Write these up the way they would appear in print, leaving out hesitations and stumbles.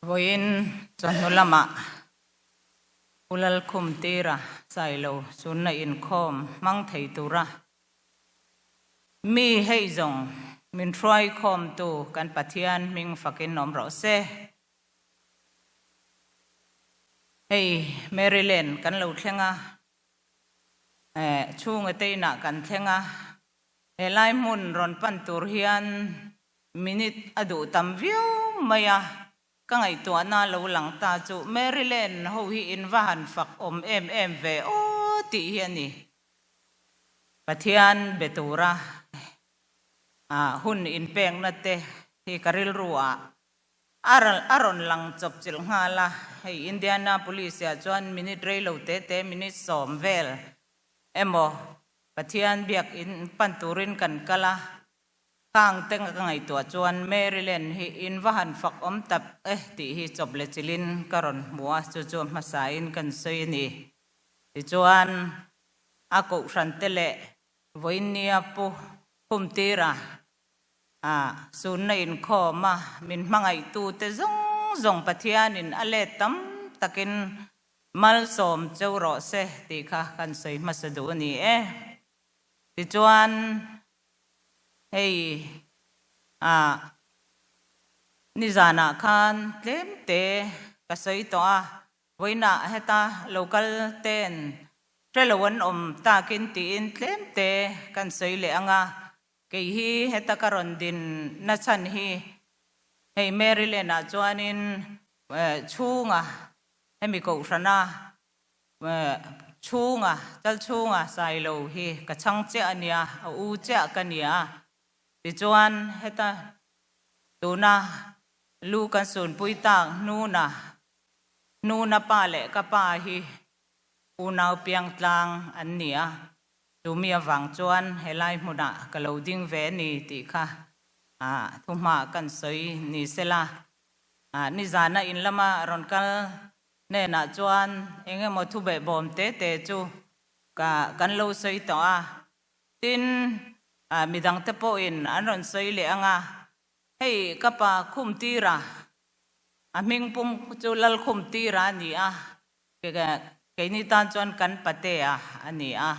Vawiin chawhnu lamah Pu Lalkhumtira Sailo sunna inkhawm hmang thei tura mi hei zawng min hruai khawmtu kan Pathian hming fakin awm rawh se. Hei Maryland kan lo thleng a, chhunga te inah kan thleng a, helai hmun rawn pan tur hian Minute a duh tam viau mai a, ka ngaihtuahna lo lang ta chu Maryland ho hi in va han fak awm em em ve aw tih hi a ni. Pathian be tura hun inpekna te hi ka rilru ah a rawn lang chawp chilh nghal a, hei Indianapolis ah chuan minute rei lo te te minute 10 vel emaw Pathian biak in pan turin kan kal a, Khang te ka ngaihtuah chuan Maryland hi in va han fak awm tak e tih hi chawp leh chilhin ka rawn hmu a, chu chu hmasain kan sawi a ni. Tichuan, a kohhran te leh vawiinnia pu Khumtira a sunna inkhawm a min hmangaihtu te zawng zawng Pathianin a let tam takin malsawm cheu rawh se tih kha kan sawi hmasa duh a ni e. Tichuan, Hei ah nizanah khan tlem te ka sawi tawh a, vawiinah heta local ten hre lo an awm takin tiin tlem te kan sawi leh ang a, kei hi heta ka rawn din na chhan hi hei Maryland ah chuanin chhunga hemi kohhrana Chhunga, chal chhunga Sailo hi ka chhang chiah a nia, a u chiah ka nia. Tichuan heta tuna lu kan sunpui tak hnuna, hnuna pa leh ka pa hi unau piang tlang an ni a, chumi avang chuan helai hmunah ka lo ding ve a ni tih kha thuhma kan sawi ni sela. Nizana in lama rawn kal Hnenah chuan eng emaw thu behbawm te te chu ka kan lo sawi tawh a, tin midangte pawhin an rawn sawi leh ang a, hei ka pa Khumtira, a hming pum chu Lal Khumtira a ni a, keini tan chuan kan patea a ni a,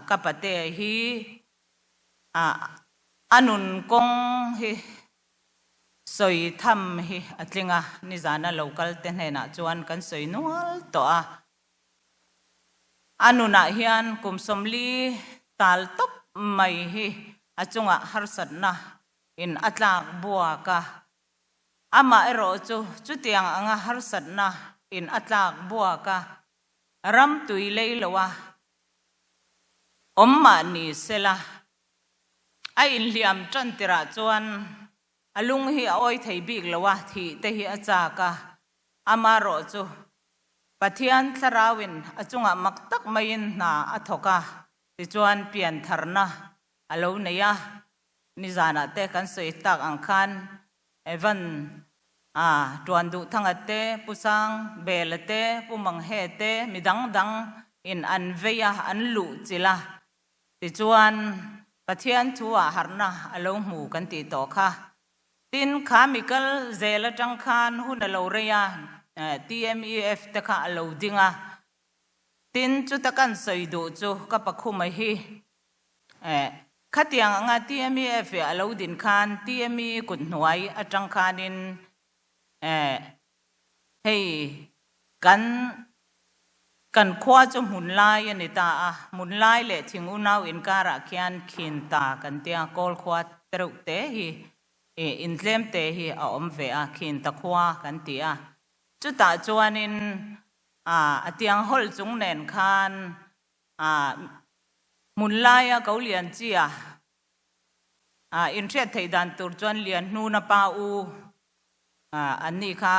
ka patea hi a nun kawng hi Sawi tham hi a tling a, nizana lo kal te hnenah chuan kan sawi nual tawh a. A nunah hian kum 40 tal tawp mai hi a chungah harsatna in a tlak buak a. Amah erawh chu chutiang anga harsatna in a tlak buak a, ram tui lei lo a awm mah ni sela A inhliam tan tirah chuan a lung hi a awi thei bik lo a, thih te hi a chak a. Amarawh chu Pathian thlarauin a chungah mak tak maiin hna a thawk a, tichuan piantharna a lo nei a. Nizanah te kan sawi tak ang khan Evan a Tuan Duhthanga te, Pu Sang Bela te, Pu Manghe te, mi dang dang in an vei a, an luh chilh a. Tichuan, Pathian thu ah harhna a lo hmu kan tih tawh kha. Tin, kha mi kal zel atang khan hun a lo rei a, TMEF te kha a lo ding a. Tin, chuta kan sawi duh chu ka pakhuma hi khatiang anga TMEF a lo din khan TME kut hnuai atang khanin hei kan Kan khua chu hmun lai a ni ta a, hmun lai leh thing unau inkarah khian khin ta kan tia, kawl khua tereuh te hi intlem te hi a awm ve a, khin ta khua kan ti a. Chutah chuanin a tiang hawlh chung nen khan hmun laia ko lian chia inhriat theih dan tur chuan Lianhnuna pa u an nih kha.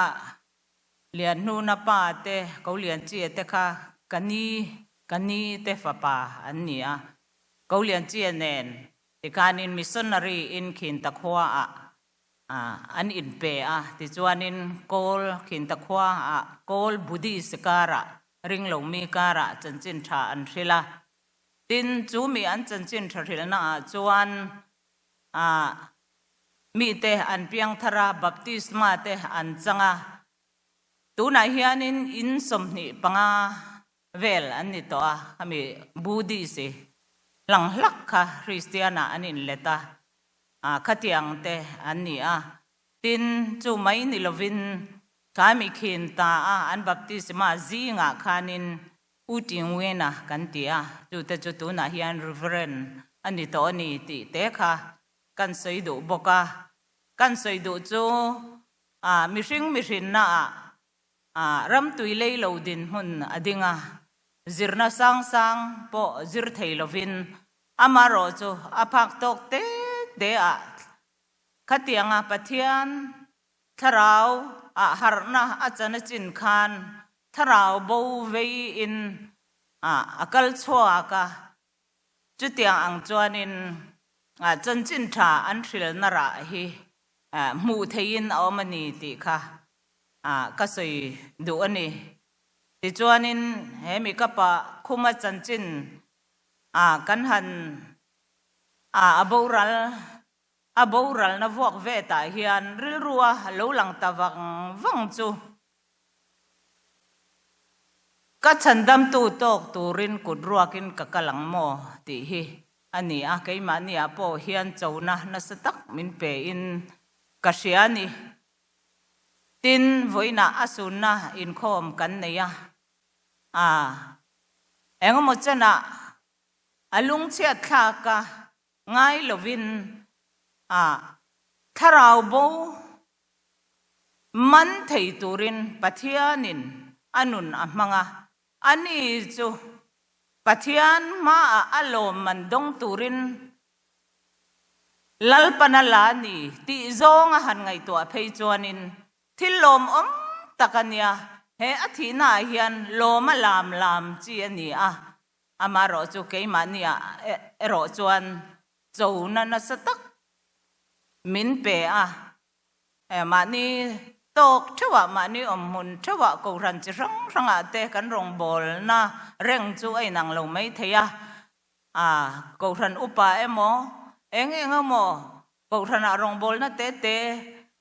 Lianhnuna pa te, Ko Lianchia te kha ka ni, ka ni te fapa an ni a. Ko Lianchia nen tikhanin missionary in Khinta khua ah an inpe a, tichuanin Kawl Khinta khua ah Kawl Buddhist karah ringlomi karah chanchin tha an hrilh a. Tin, chu mi an chanchin tha hrilhna ah chuan. Mite an piangthar a, baptisma te an chang a. Tunah hianin in 25 vel an ni tawh a, khami Buddhist hlang hlak kha Christian ah an inlet a, khatiang te an ni a. Tin, chu mai ni lovin khami khin ta a an baptisma zingah khanin U Tingwina kan ti a, chute chu tunah hian Reverend a ni tawh a ni tih te kha kan sawi duh bawk a. Kan sawi duh chu mihring mihrinnaah ramtui lei lo dinhmun a ding a, zirna sang sang pawh zir thei lovin amarawh chu a phak tawk te te ah khatianga Pathian thlarau ah harhna a chan a chin khan thlarau bo vei in a kal chhuak a. Chutiang ang chuanin chanchin tha an hrilna rah hi hmuh theihin a awm a ni tih kha ka sawi duh a ni. Tichuanin he mi ka pa khuma chanchin kan han a boral a boralna vuak vetah hian rilrua lo lang ta vang vang chu Ka chhandamtu tawk turin kut ruakin ka kal ang maw? tih hi a ni a, keimahniah pawh hian chona nasa tak min pe in ka hria a ni. Tin, vawiinah a sunna inkhawm kan nei a, a engemaw chenah a lungchhiat thlak a ngai lovin a thlarau bo Man thei turin Pathianin a nun a hmang a, ani chu Pathian hmaah a lawmman dawng turin Lalpan a la a ni tih zawng a han ngaihtuah phei chuanin thil lawmawm tak a nia, he a thihnaah hian lawm a lam lam chi a ni a, amaherawh chu keimahniah erawh chuan chona nasa tak min pe a. Mahni tawk theuhah, mahni awmhmun theuhah kohhran chi hrang hrangah te kan rawngbawlna reng chu a inang lo mai thei a. Kohhran upa emaw, eng eng emaw kohhranah rawngbawlna te te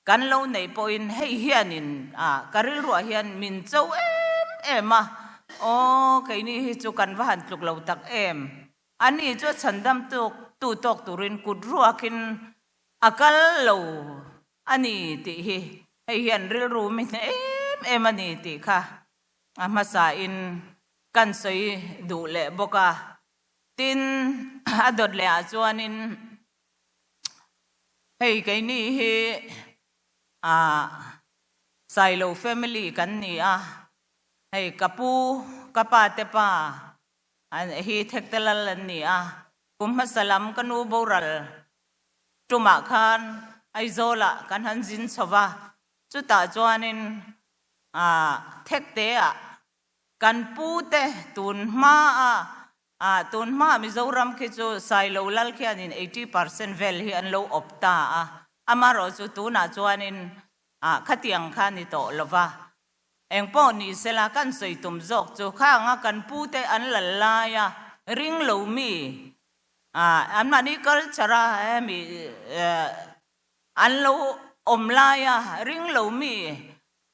kan lo neih pawhin hei hianin ka rilruah hian min cho em em a, aw keini hi chu kan va han tluk lo tak em. Ani chu a chhandam tu tawk turin kut ruakin A kal lo a ni tih hi hei hian rilru mi hne em em a ni tih kha a hmasain kan sawi duh leh bawk a. Tin, a dawt leh ah chuanin hei keini hi ah Sailo family kan ni a, hei ka pu, ka pa te pa hi Thekte Lal an ni a, kum hmasa lam ka nu boral Tumah khan Aizawlah kan han zin chho va, chutah chuanin Thekteah kan pute tun hmaa tun hmaa Mizoram khi chu Sailo Lal khianin 80% vel hi an lo awp ta a, amaherawhchu tunah chuanin khatiang kha ni tawh lo va. Engpawh ni sela kan sawi tum zawk chu khanga kan pute an lal laia ring lo mi Anmahni culture a hemi an lo awm laia ring lo mi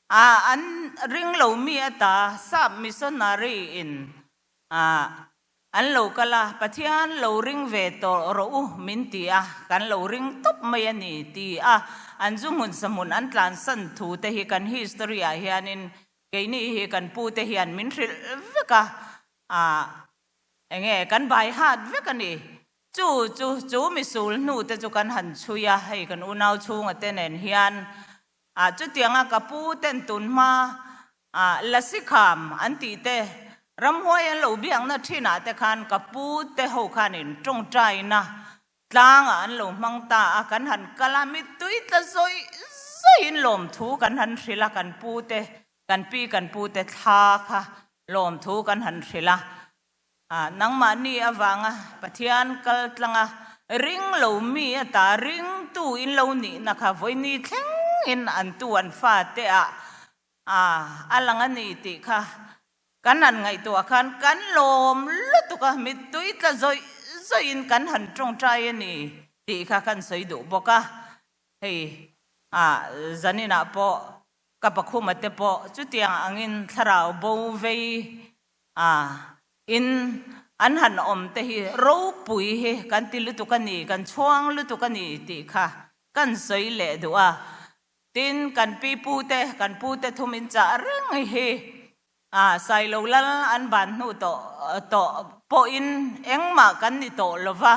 an ring lo mi ata sap missionary in an lo kal a, Pathian lo ring ve tawh rawh u min ti a, kan lo ring tawp mai a ni ti a, an zu hmun sa hmun an tlansan thu te hi kan history ah hianin keini hi kan pu te hian min hrilh vek a. Enge kan bai hat vek a ni. Chu chu chu misul hnu te chu kan han chhui a, hei kan unau chhunga te nen hian ah chutianga ka pu ten tun hma ah lasi kham an tih te ramhuai an lo biakna thin ah te khan ka pu te ho khanin tawngtaina tlangah an lo hmang ta a, kan han kal a, mittui tla zawih zawihin lawmthu kan han hrilh a, kan pu te Kan pi kan pu te thla kha lawmthu kan han hrilh a, nangmahni avanga Pathian kal tlanga ring lo mi ata ringtu in lo nihna kha vawini thlengin an tu an fate ah a lang a ni tih kha kan han ngaihtuah khan kan lawm lutuk a, mittui tla zawih zawihin kan han tawngtai a ni tih kha kan sawi duh bawk a. Hei ah zaninah pawh ka pakhuma te pawh chutiang angin thlarau bo vei ah in an han awm te hi ropui hi kan ti lutuk a ni, kan chhuang lutuk a ni tih kha kan sawi leh duh a. Tin, kan pi pu te, kan pu te thum in chah reng hi ah Sailo lal an ban hnu tawh tawh pawhin engmah kan ni tawh lo va,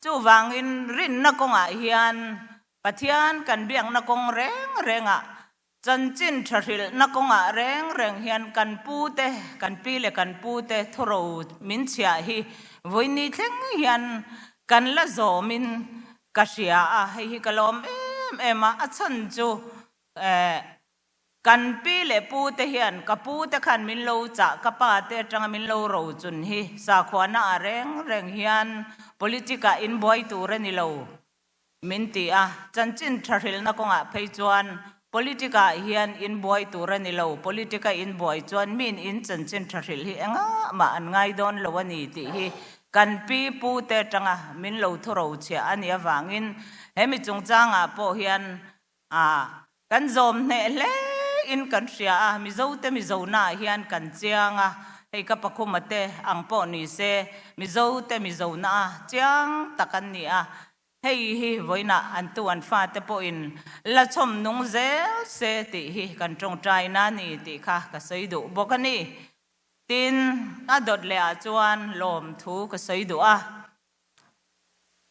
chuvangin rinna kawngah hian Pathian kan biakna kawng reng rengah chanchin tha hrilhna kawngah reng reng hian kan pu te, kan pi leh kan pu te thuro min chhiah hi vawiini thleng hian kan la zawmin ka hria a, hei hi ka lawm em em a, a chhan chu eh Kan pi leh pu te hian ka pu te khan min lo chah, ka pa te atanga min lo ro chun hi sakhuana ah reng reng hian politic ah in buai tur a ni lo min ti a, chanchin tha hrilhna kawngah phei chuan politic ah hian in buai tur a ni lo, politic a in buai chuan min in chanchin tha hrilh hi engah mah an ngai dawn lo a ni tih hi kan pi pu te atanga min lo thu ro chhiah a nih avangin he mi chungchangah pawh hian A, kan zawm hneh hle in kan hria a, Mizo te Mizo na ah hian kan chiang a, hei ka pakhuma te ang pawh ni se, Mizo te Mizo na a chiang tak an ni a, hei hi vawiinah an tu an fa te pawhin la chhawm nung zel se tih hi kan tawngtai na ni tih kha ka sawi duh bawk a ni. Tin, a dawt leh ah chuan lawmthu ka sawi duh a.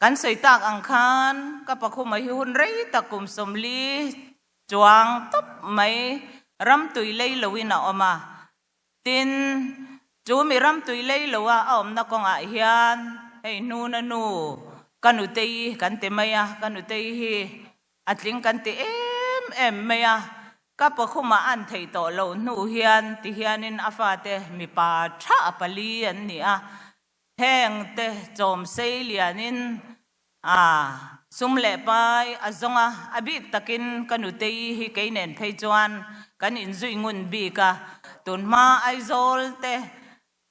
Kan sawi tak ang khan ka pakhuma hi hun rei tak kum 40 chuang tawp mai ramtui lei loin a awm a. Tin, chu mi ramtui lei loa a awmna kawngah hian hei hnuna nu ka nutei kan ti mai a, ka nutei hi a tling kan ti em em mai a. Ka pakhuma an theih tawh loh hnu hian ti hianin a fate mipa tha pali an ni a. Heng te chawm sei lianin a sum leh pai a zawng a, a bik takin ka nutei hi kei nen phei chuan kan inzui ngun bik a, tunhma Aizawl te,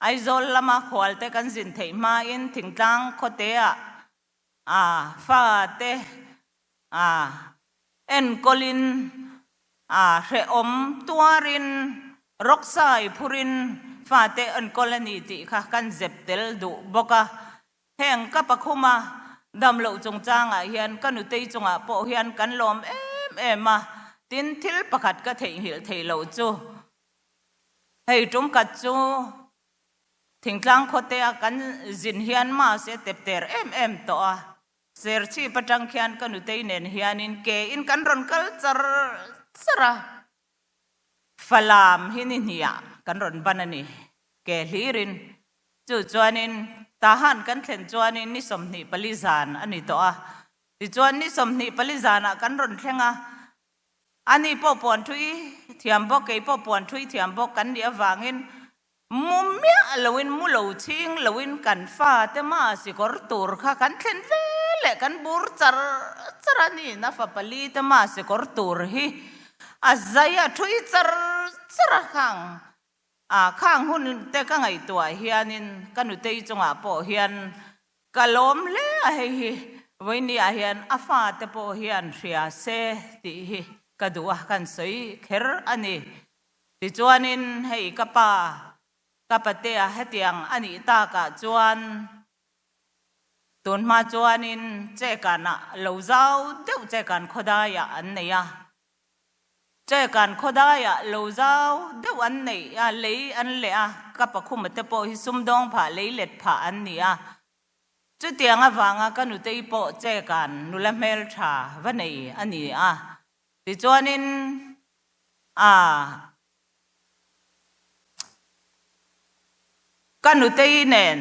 Aizawl lama khual te kan zin theih hmain thingtlang khawteah a fa te a enkawlin a hrehawm tuarin rawksai phurin fate enkawl a ni tih kha kan zep tel duh bawk a. Heng ka pakhuma damloh chungchangah hian ka nutei chungah pawh hian kan lawm em em a, tin thil pakhat ka theihnghilh theih loh chu hei tum khat chu thingtlang khawtea kan zin hian mahse tepter em em tawh a. Serchhip atang khian ka nutei nen hianin ke in kan rawn kal char char a, Falam hi ni hniah kan rawn ban a ni, ke hlirin. Chu chuanin Tahan kan thlen chuanin ni 24 zan a ni tawh a, tichuan ni 24 zanah kan rawn thleng a, ani pawh puan thui thiam bawk, kei pawh puan thui thiam bawk kan nih avangin Mu miah loin, mu lo chhing loin kan fate mah sikawr tur kha kan thlen ve leh kan bur char char a ni. Na fa pali te mah sikawr tur hi a zai a thui char char a khang a khang hun te ka ngaihtuah hianin ka nutei chungah pawh hian ka lawm hle a hei hi vawiini ah hian a fate pawh hian hria se tih hi ka duh a kan sawi kher a ni. Tichuanin hei ka pa, ka patea hetiang a nih takah chuan tun hma chuanin Chekanah lo zau deuh Chekan khawdaiah an nei a. Chekan khawdaiah lo zau deuh an neih a, lei an leh a, ka pakhuma te pawh hi sumdawng phah lei let phah an ni a. Chutiang avanga ka nutei pawh Chekan nula hmeltha va nei a ni a. Tichuanin a ka nutei nen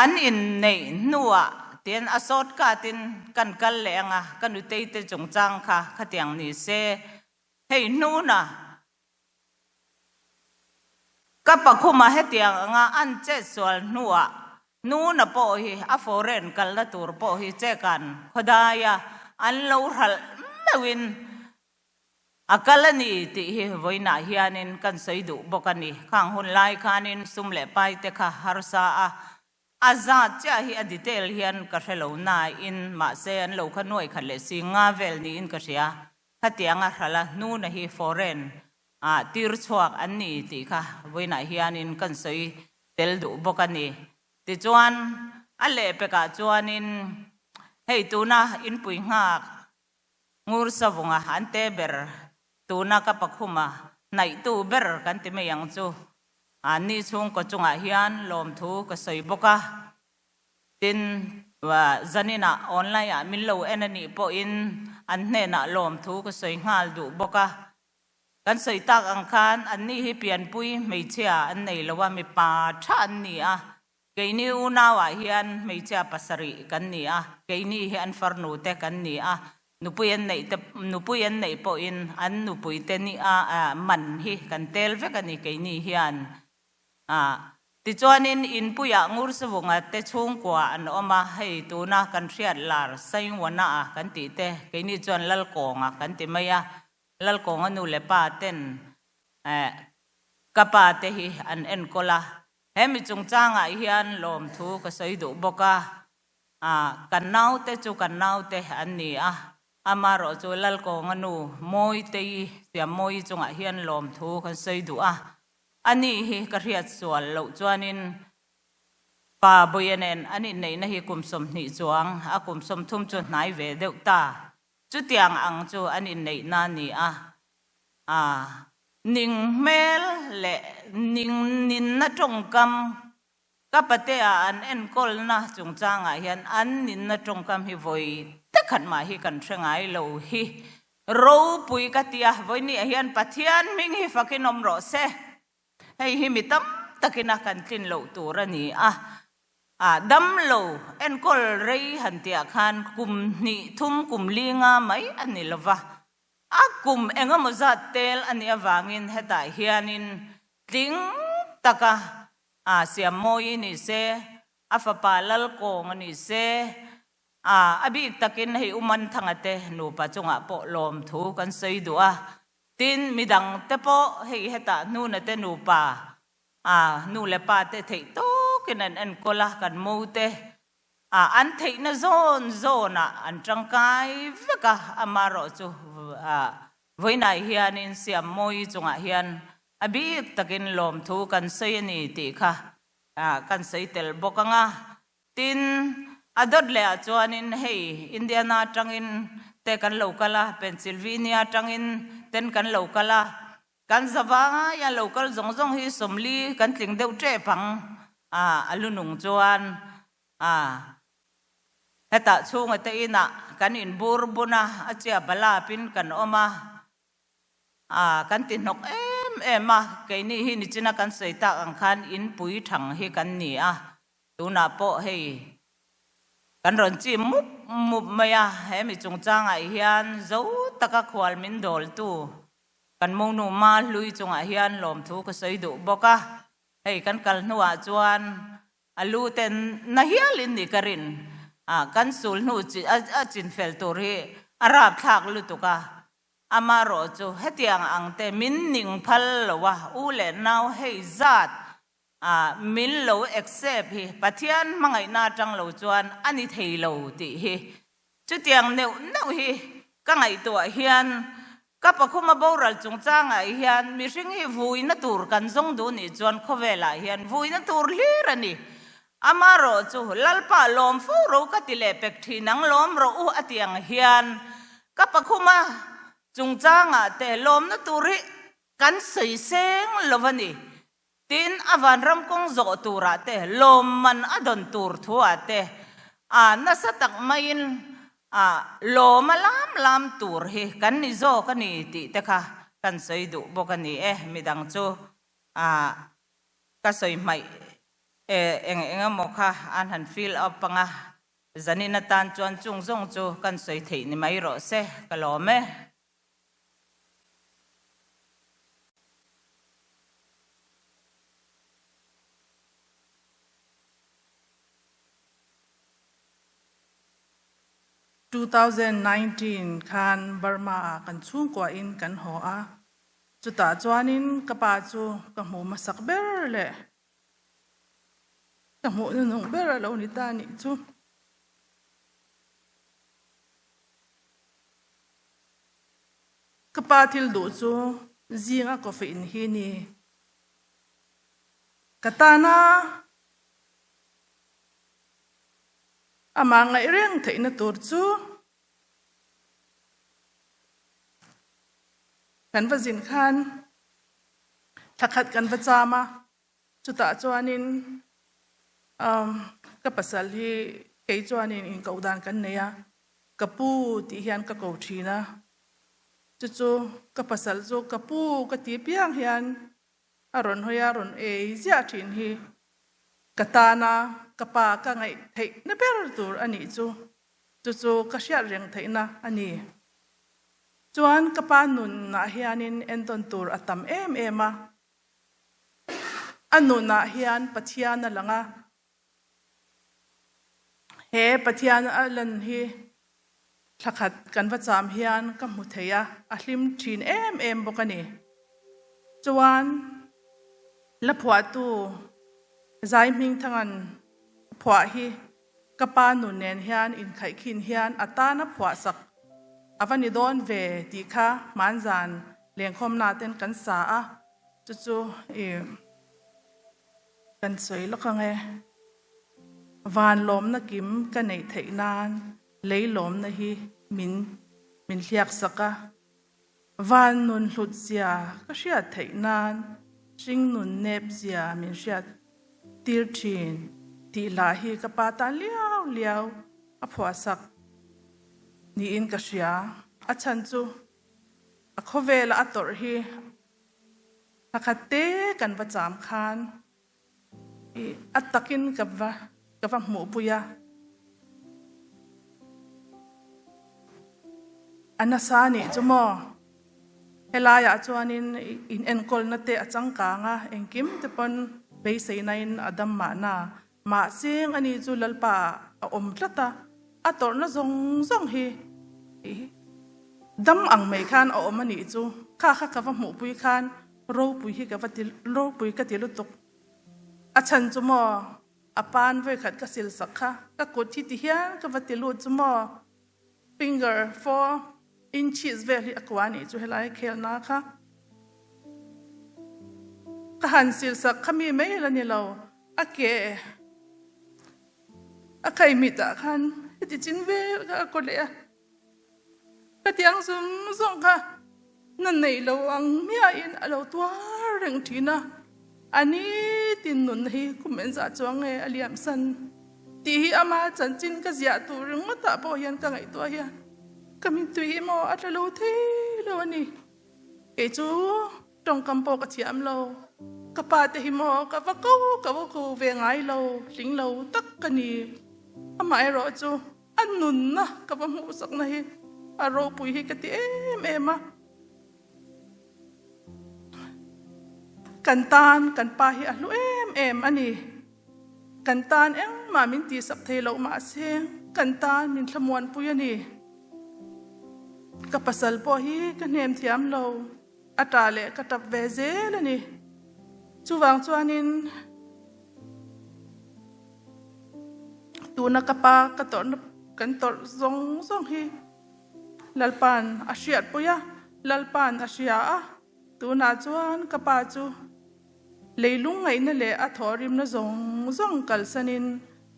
an inneih hnuah tian a shortcut in kan kal leh ang a, ka nutei te chungchang kha khatiang ni se hei hnuna Ka pakhuma hetiang anga an chetsual hnuah Nuna pawh hi a foreign kalna tur pawh hi chekan khawdaia an lo hralh meuhin a kal a ni tih hi vawiinah hianin kan sawi duh bawk a ni. Khang hun lai khanin sum leh pai te kha harsa a. A zat chiah hi a detail hian ka hre lo nain mahse an lo kha nuai khat leh si nga vel niin ka hria. Khatianga hrala hnuna hi foreign ah tir chhuak an ni tih kha vawiinah hianin kan sawi tel duh bawk a ni. Tichuan a lehpekah chuanin hei tuna inpui nghak ngur savunga an te ber tuna ka pakhuma hnaihtu ber kan ti mai ang chu Anni chhungkaw chungah hian lawmthu ka sawi bawk a. Tin, zaninah online ah min lo en a nih pawhin an hnenah lawmthu ka sawi nghal duh bawk a. Kan sawi tak ang khan anni hi pianpui hmeichhia an nei lo a, mipa tha an ni a. Keini unauah hian hmeichhia pasarih kan ni a, keini hi an farnu te kan ni a. Nupui an neih te nupui an neih pawhin an nupui te ni a man hi kan tel vek a ni keini hian. Tichuanin inpuiah Ngursavunga te chhungkua an awm a, hei tuna kan hriat lar Saingwana-a kan tih te, keini chuan Lalkawnga kan ti mai a, Lalkawnga nu leh pa ten ka pa te hi an enkawl a, he mi chungchangah hian lawmthu ka sawi duh bawk a, kan naute chu kan naute an ni a, amarawh chu Lalkawnga nu Mawitei, Siammawii chungah hian lawmthu kan sawi duh a. A ni hi ka hriat sual loh chuanin pa Buia nen an inneihna hi kum 20 chuang, a kum 30 chu hnai ve deuh ta. Chutiang ang chu an inneihna a ni a, a ning hmel leh ning ninna tawngkam ka patea an enkawlna chungchangah hian an ninna tawngkam hi vawi takhat mah hi kan hre ngai lo hi Ropui ka ti a, vawinia hian Pathian hming hi fakin awm rawh se. Hei hi mi tam takin a kan tlin loh tur a ni a. A dam lo enkawl rei han tihah khan kum hnih thum kum li nga mai a ni lo va. A kum eng emaw zat tel a nih avangin hetah hianin tling taka a siam mawi ni se, a fapa Lalkawng a ni se, A, a bik takin hei U Manthanga te nupa chungah pawh lawmthu kan sawi duh a, tin midang te pawh hei hetah hnuna te nupa, a, nu leh pa te theih tawkin an enkawl a, kan mo te, a, an theihna zawn zawnah an tangkai vek a, amarawh chu, a, vawiinah hianin Siammawi chungah hian a bik takin lawmthu kan sawi a ni tih kha, a, kan sawi tel bawk ang a. Tin, a dawt leh ah chuanin hei Indiana atangin te kan lo kal a, Pennsylvania atangin ten kan lo kal a, kan zavai a lo kal zawng zawng hi 40 kan tling deuh tep ang a, a lu nung chuan a hetah chhunga te inah kan inbur bun a, a chia balapin kan awm a, a kan ti hnawk em em a, keini hi nichina kan sawi tak ang khan inpui thang hi kan ni a. Tunah pawh hei kan rawn chim mup mup mai a, he mi chungchangah hian zo taka khual min dawltu kan monu ma hlui chungah hian lawmthu ka sawi duh bawk a, hei kan kal hnuah chuan a lu te na hialin ni ka rin a, kan sul hnu a chinfel tur hi a rapthlak lutuk a, amarawh chu hetiang ang te min ning phal lo a, u leh nau hei zat A min lo accept hi Pathian hmangaihna atang lo chuan a ni thei lo tih hi chutiang neuh neuh hi ka ngaihtuah hian ka pakhuma boral chungchangah hian mihring hi vuina tur kan zawng duh nih chuan khawvelah hian vuina tur hlir a ni. Amarawh chu Lalpa lawm fo ro ka ti leh pek thin ang lawm rawh u a ti ang hian ka pakhuma chungchangah te lawmna tur hi kan sawi seng lo a ni. Tin, a vanram kawng zawh turah te, lawmman a dawn tur thuah te, a nasa tak maiin a lawm a lam lam tur hi kan ni zawk a ni tih te kha kan sawi duh bawk a ni e. Midang chu a ka sawi hmaih e eng eng emaw kha an han fill up ang a, zanin atan chuan chung zawng chu kan sawi theih ni mai rawh se, ka lawm e. 2019 khan Burma ah kan chhungkua in kan haw a, chutah chuanin ka pa chu ka hmu hmasak ber leh. Ka hmuh hnuhnung ber a lo ni ta nih chu. Ka pa thil duh chu zinga coffee in hi ni. Ka tana amah ngaih reng theihna tur chu kan va zin khan thla khat kan va cham a, chutah chuanin ka pasal hi kei chuanin inkoh dan kan nei a, ka pu tih hian ka ko thin a, chu chu ka pasal chu ka pu ka ti piang hian a rawn hawi a, rawn ei ziah thin hi ka tana ka pa ka ngaih theihna ber tur a nih chu, chu chu ka hriat reng theihna a ni. Chuan ka pa nunah hianin entawn tur a tam em em a, a nunah hian Pathian a lang a, he Pathian a lan hi thla khat kan va cham hian ka hmu thei a, a hlim thin em em bawk a ni. Chuan la phuahtu Zaihmingthangan phuah hi Ka pa nun nen hian inkhaihkhin hian a tana phuahsak a va ni dawn ve tih kha hmanzan lengkhawmna ten kan sa a, chu chu i kan sawi lawk ang e. Van lawmna kim ka neih theih nan lei lawmna hi min min hliak sak a. Van nun hlut zia ka hriat theih nan hring nun nep zia min hriat tir thin tih lah hi ka pa tan liau liau a phuahsak niin ka hria. A chhan chu a khawvela a tawrh hi thakhat te kan va cham khan I a takin ka va ka va hmuhpui a. A nasa a nih chu maw? Helaiah chuanin in enkawlna te a changkang a, engkim te pawn beiseinain a dam mahna. Mahse ani chu Lalpa a awm tlat a, a tawrhna zawng zawng hi dam ang mai khan a awm a nih chu. Kha kha ka va hmuhpui khan Ropui hi ka va ti ropui ka ti lutuk. A chhan chu maw a pan vawikhat ka sil sak kha ka kut hi ti hian ka va ti lut chu maw finger 4 inches vel hi a kua nih chu helai khelna kha ka han sil sak kha mi mai la ni lo a ke a kai mit ah khan heti chin vel kha a kaw leh a. Ka tiang zawng zawng kha na nei lo ang miahin a lo tuar reng thin a, a nitin nunna hi kum engzah chuang nge a liam san tih hi ama chanchin ka ziah tur ringawtah pawh hian ka ngaihtuah hian ka mittui hi maw a tla lo thei lo a ni. Kei chu tawngkam pawh ka thiam lo, ka pa te hi maw ka va ko ka va ko ve ngai lo, tling lo tak ka ni. Amaherawh chu. A nunna ka va hmuhsakna hi a ropui hi ka ti em em a. Kan tan kan pa hi a hlu em em a ni. Kan tan engmah min tihsak thei loh mahse kan tan min thlamuanpui a ni. Ka pasal pawh hi ka hnem thiam lo, a tah leh ka tap ve zel a ni. Chuvang chuanin. Tuna ka pa ka tawrhna kan tawrh zawng zawng hi Lalpa'n a hriatpui a, Lalpa'n a hria a, tunah chuan ka pa chu leilung ngaihna leh a thawhrimna zawng zawng kalsanin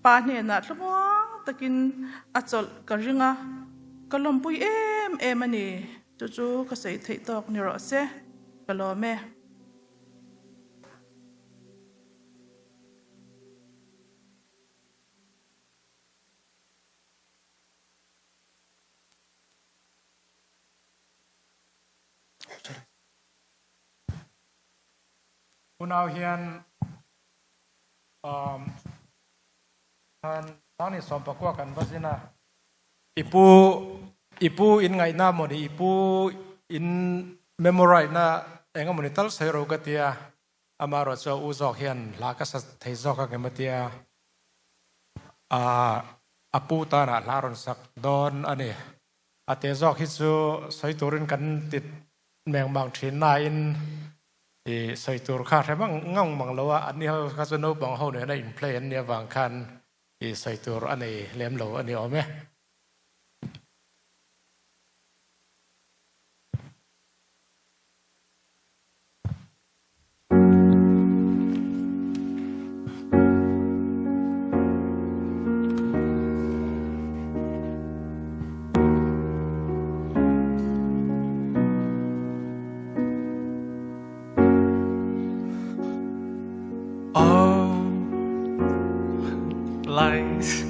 pa hnenah thlamuang takin a chawlh ka ring a, ka lawmpui em em a ni. Chu chu ka sawi theih tawk ni rawh se, ka lawm e. Unau hian khan Sangni sawmpakua kan va zin a, i pu i pu in ngaihna mawni i pu in memorite na eng emawni tal sawi ro ka tia. Amaherawh chu a u zawk hian hla ka sa thei zawk ang em a tia, a pu tanah hla rawn sak dawn a ni. A te zawk hi chu sawi turin kan ti mengmang thin nain I sawi tur kha hre mang ngang mang lo a, anni ho kha chu naupang ho nena in play an nih avang khan i sawi tur a nei lem lo a ni awm e. Oh, lies.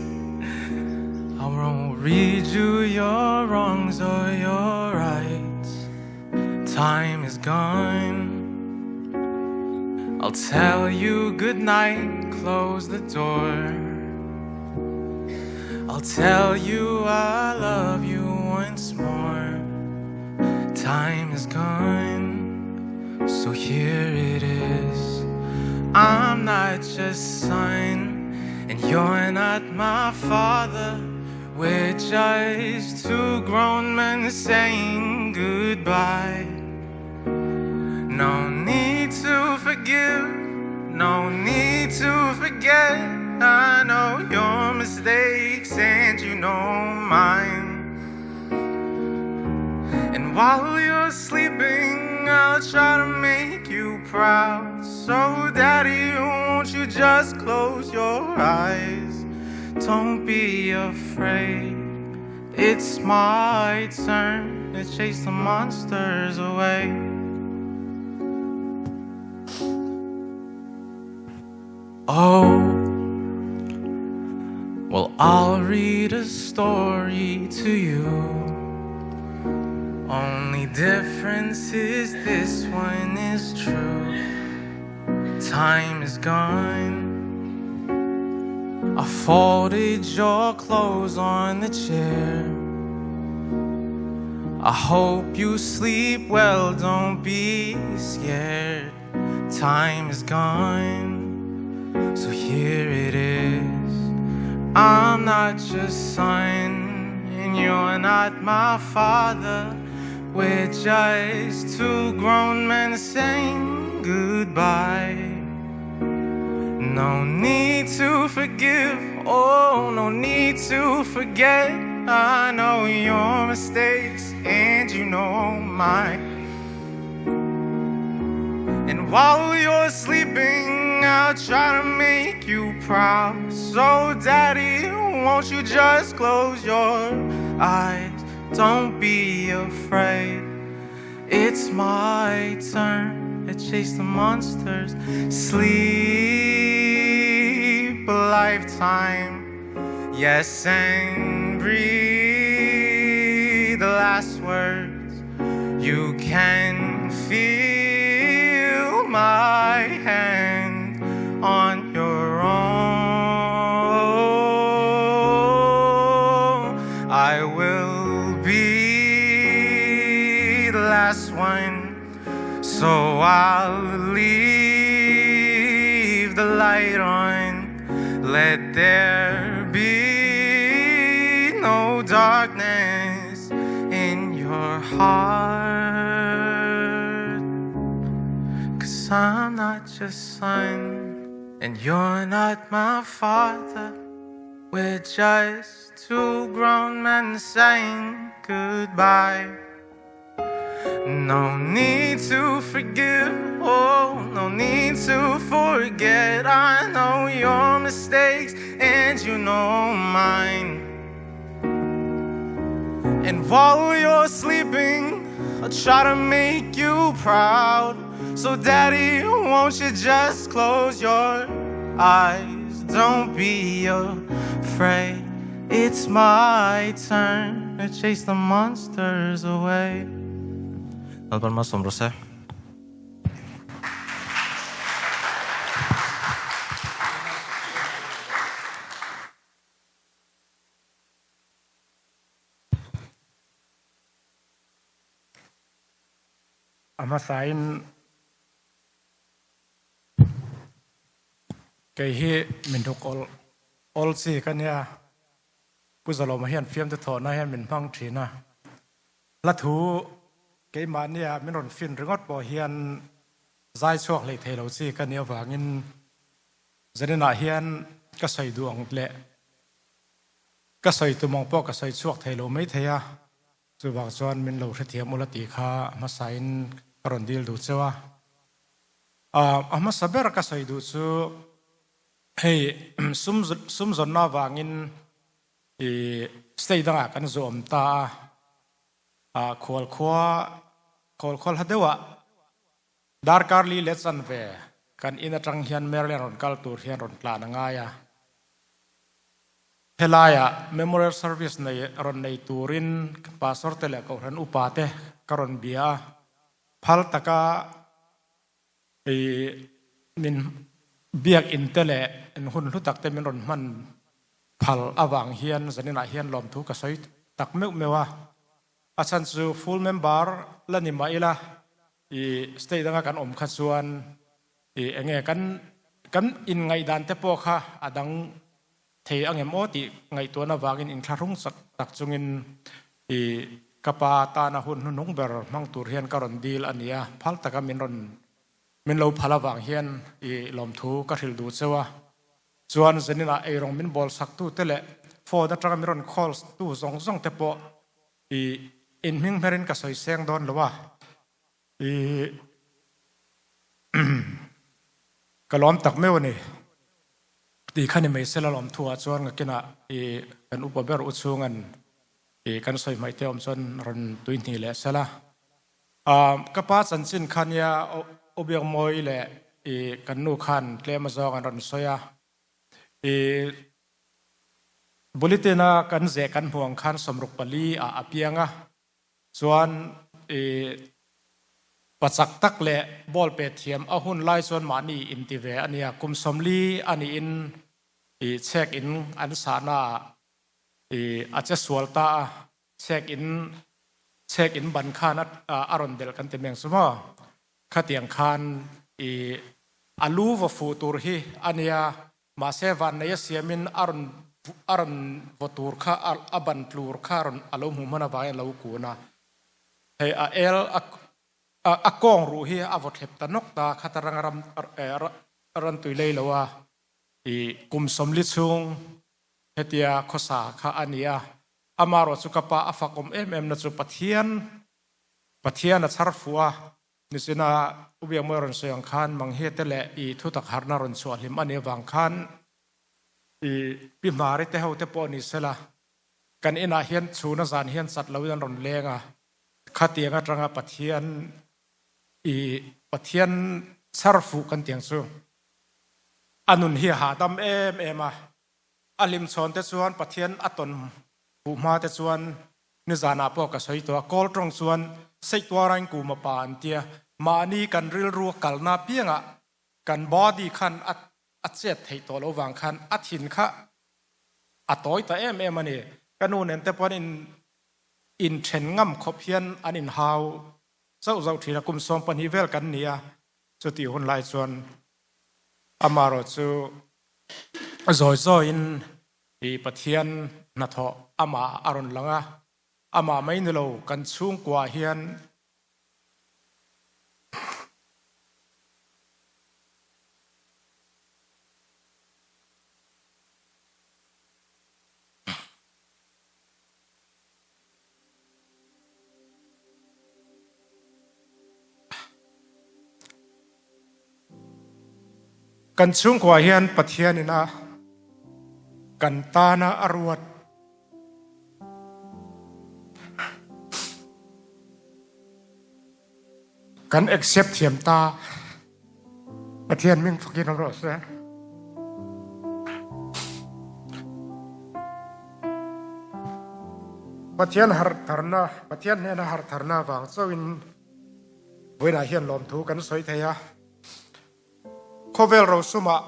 I won't read you your wrongs or your rights. Time is gone. I'll tell you goodnight, close the door. I'll tell you I love you once more. Time is gone, so here it is. I'm not your son, and you're not my father. We're just two grown men saying goodbye. No need to forgive, no need to forget. I know your mistakes and you know mine. And while you're sleeping, I'll try to make you proud. So, Daddy, won't you just close your eyes? Don't be afraid. It's my turn to chase the monsters away. Oh, well, I'll read a story to you. Only difference is this one is true. Time is gone. I folded your clothes on the chair. I hope you sleep well, don't be scared. Time is gone, so here it is. I'm not your son, and you're not my father. We're just two grown men saying goodbye. No need to forgive, oh, no need to forget. I know your mistakes and you know mine. And while you're sleeping, I'll try to make you proud. So, Daddy, won't you just close your eyes? Don't be afraid. It's my turn to chase the monsters. Sleep a lifetime. Yes, and breathe the last words. You can feel my hand on your own. I will be the last one, so I'll leave the light on. Let there be no darkness in your heart. Cause I'm not your son, and you're not my father. We're just two grown men saying goodbye. No need to forgive, oh, no need to forget. I know your mistakes and you know mine. And while you're sleeping, I'll try to make you proud. So, Daddy, won't you just close your eyes? Don't be afraid. It's my turn to chase the monsters away. Lalpan malsawm rawh se. A hmasain kei hi min hnuk awl awl chi ka nia. Pu Zalawma hian fiamte thawhna hian min hmang thin a. Hla thu keimahnia min rawn fin ringawt pawh hian. Zai chhuak hlei thei lo chi ka nih avangin zaninah hian ka sawi duh ang leh ka sawi tum ang pawh ka sawi chhuak thei lo mai thei a, chuvang chuan min lo hrethiam ula tih kha hmasain ka rawn dil duh cheu a. A hmasa ber ka sawi duh chu hei sum sum zawnna avangin i state dangah kan zawm ta a, khual khua khual khual hla deuhah Darkar li leh chanve kan in atang hian Maryland rawn kal tur hian rawn tlan a ngai a. Helaiah Memorial Service nei rawn nei turin Pastor te leh Kohhran upa te ka rawn bia a, phal taka i min biak in te leh in hun hlu tak te min rawn hman phal avang hian zaninah hian lawmthu ka sawi tak meuh meuh a. A chhan chu full member la ni mah ila i state anga kan awm kha chuan i enge kan kan inngaihdan te pawh kha a dang thei angem aw tih ngaihtuahna vangin inthlahrung chak tak chungin i ka pa tana hun hnuhnung ber hmang tur hian ka rawn dil a ni a, phal taka min rawn min lo phal avang hian i lawmthu ka hrilh duh cheu a. Chuan zaninah eirawng min bawl sak tu te leh phone atanga min rawn call tu zawng zawng te pawh i inhming hmerin ka sawi seng dawn lo a, i ka lawm tak meuh a ni. Ti kha ni mai sela lawm thu ah chuan ngakinah i kan upa ber u chhungan i kan sawi hmaih te awm chuan rawn tui hnih leh sela. Ka pa chanchin kha nia Ubiakmawi leh i kan nu khan tlem azawng an rawn sawi a, i Bulletin a kan zeh kan hmuh ang khan 64 ah a piang a, chuan i pachak tak leh ball pe thiam a hun lai chuan mahni inti ve a nia, kum 40 a niin i chhek in an sahna ah i a che sual ta a, chhek in chhek in ban khan a a rawn delh kan ti meng chu maw khatiang khan i a lu va fuh tur hi a nia mahse vannei a siamin a rawn a rawn vaw tur kha a ban tlur kha a rawn a lo hmuh hman avangin a lo kun a hei a el a a kawng ruh hi a vaw thlep ta nawk ta khata ranga ram ran tui lei lo a i kum 40 chhung hetia khawsa kha a ni a. Amarawh chu ka pa a fak awm em em na chu Pathian Pathian a chhar fuh a, nichina U Biakmawi rawn sawi ang khan Manghi te leh i thutak harna rawn chhuah hlim a nih avang khan i Pi Hmari te ho te pawh ni sela kan inah hian chhuna zan hian chat loin an rawn leng a, khatiang atanga Pathian i Pathian chhar fuh kan tiang chu a nun hi a hahdam em em a. A hlimchhawn te chuan Pathian a tawn huh hma te chuan nizanah pawh ka sawi tawh a, kawl tawng chuan Seihtuarain kuma pa an tia, mahni kan rilru a kalna piangah kan body khan a a chet theih tawh loh vang khan a thin kha a tawi ta em em a ni. Ka nu nen te pawh an in inthen ngam khawp hian an inhau zauh zauh thin a, kum 12 vel kan ni a, chutih hun lai chuan amarawh chu Zawi zawiin i Pathian hnathawh amah a rawn lang a, amah mai ni lo kan chhungkuaah hian Kan chhungkua hian Pathian in a kan tana a ruat. Kan accept thiam ta. Pathian ming fakin awm rawh se. Pathian harhtharna, Pathian hnena harhtharna vang chauhin vawiinah hian lawmthu kan sawi thei a. Khawvel rosumah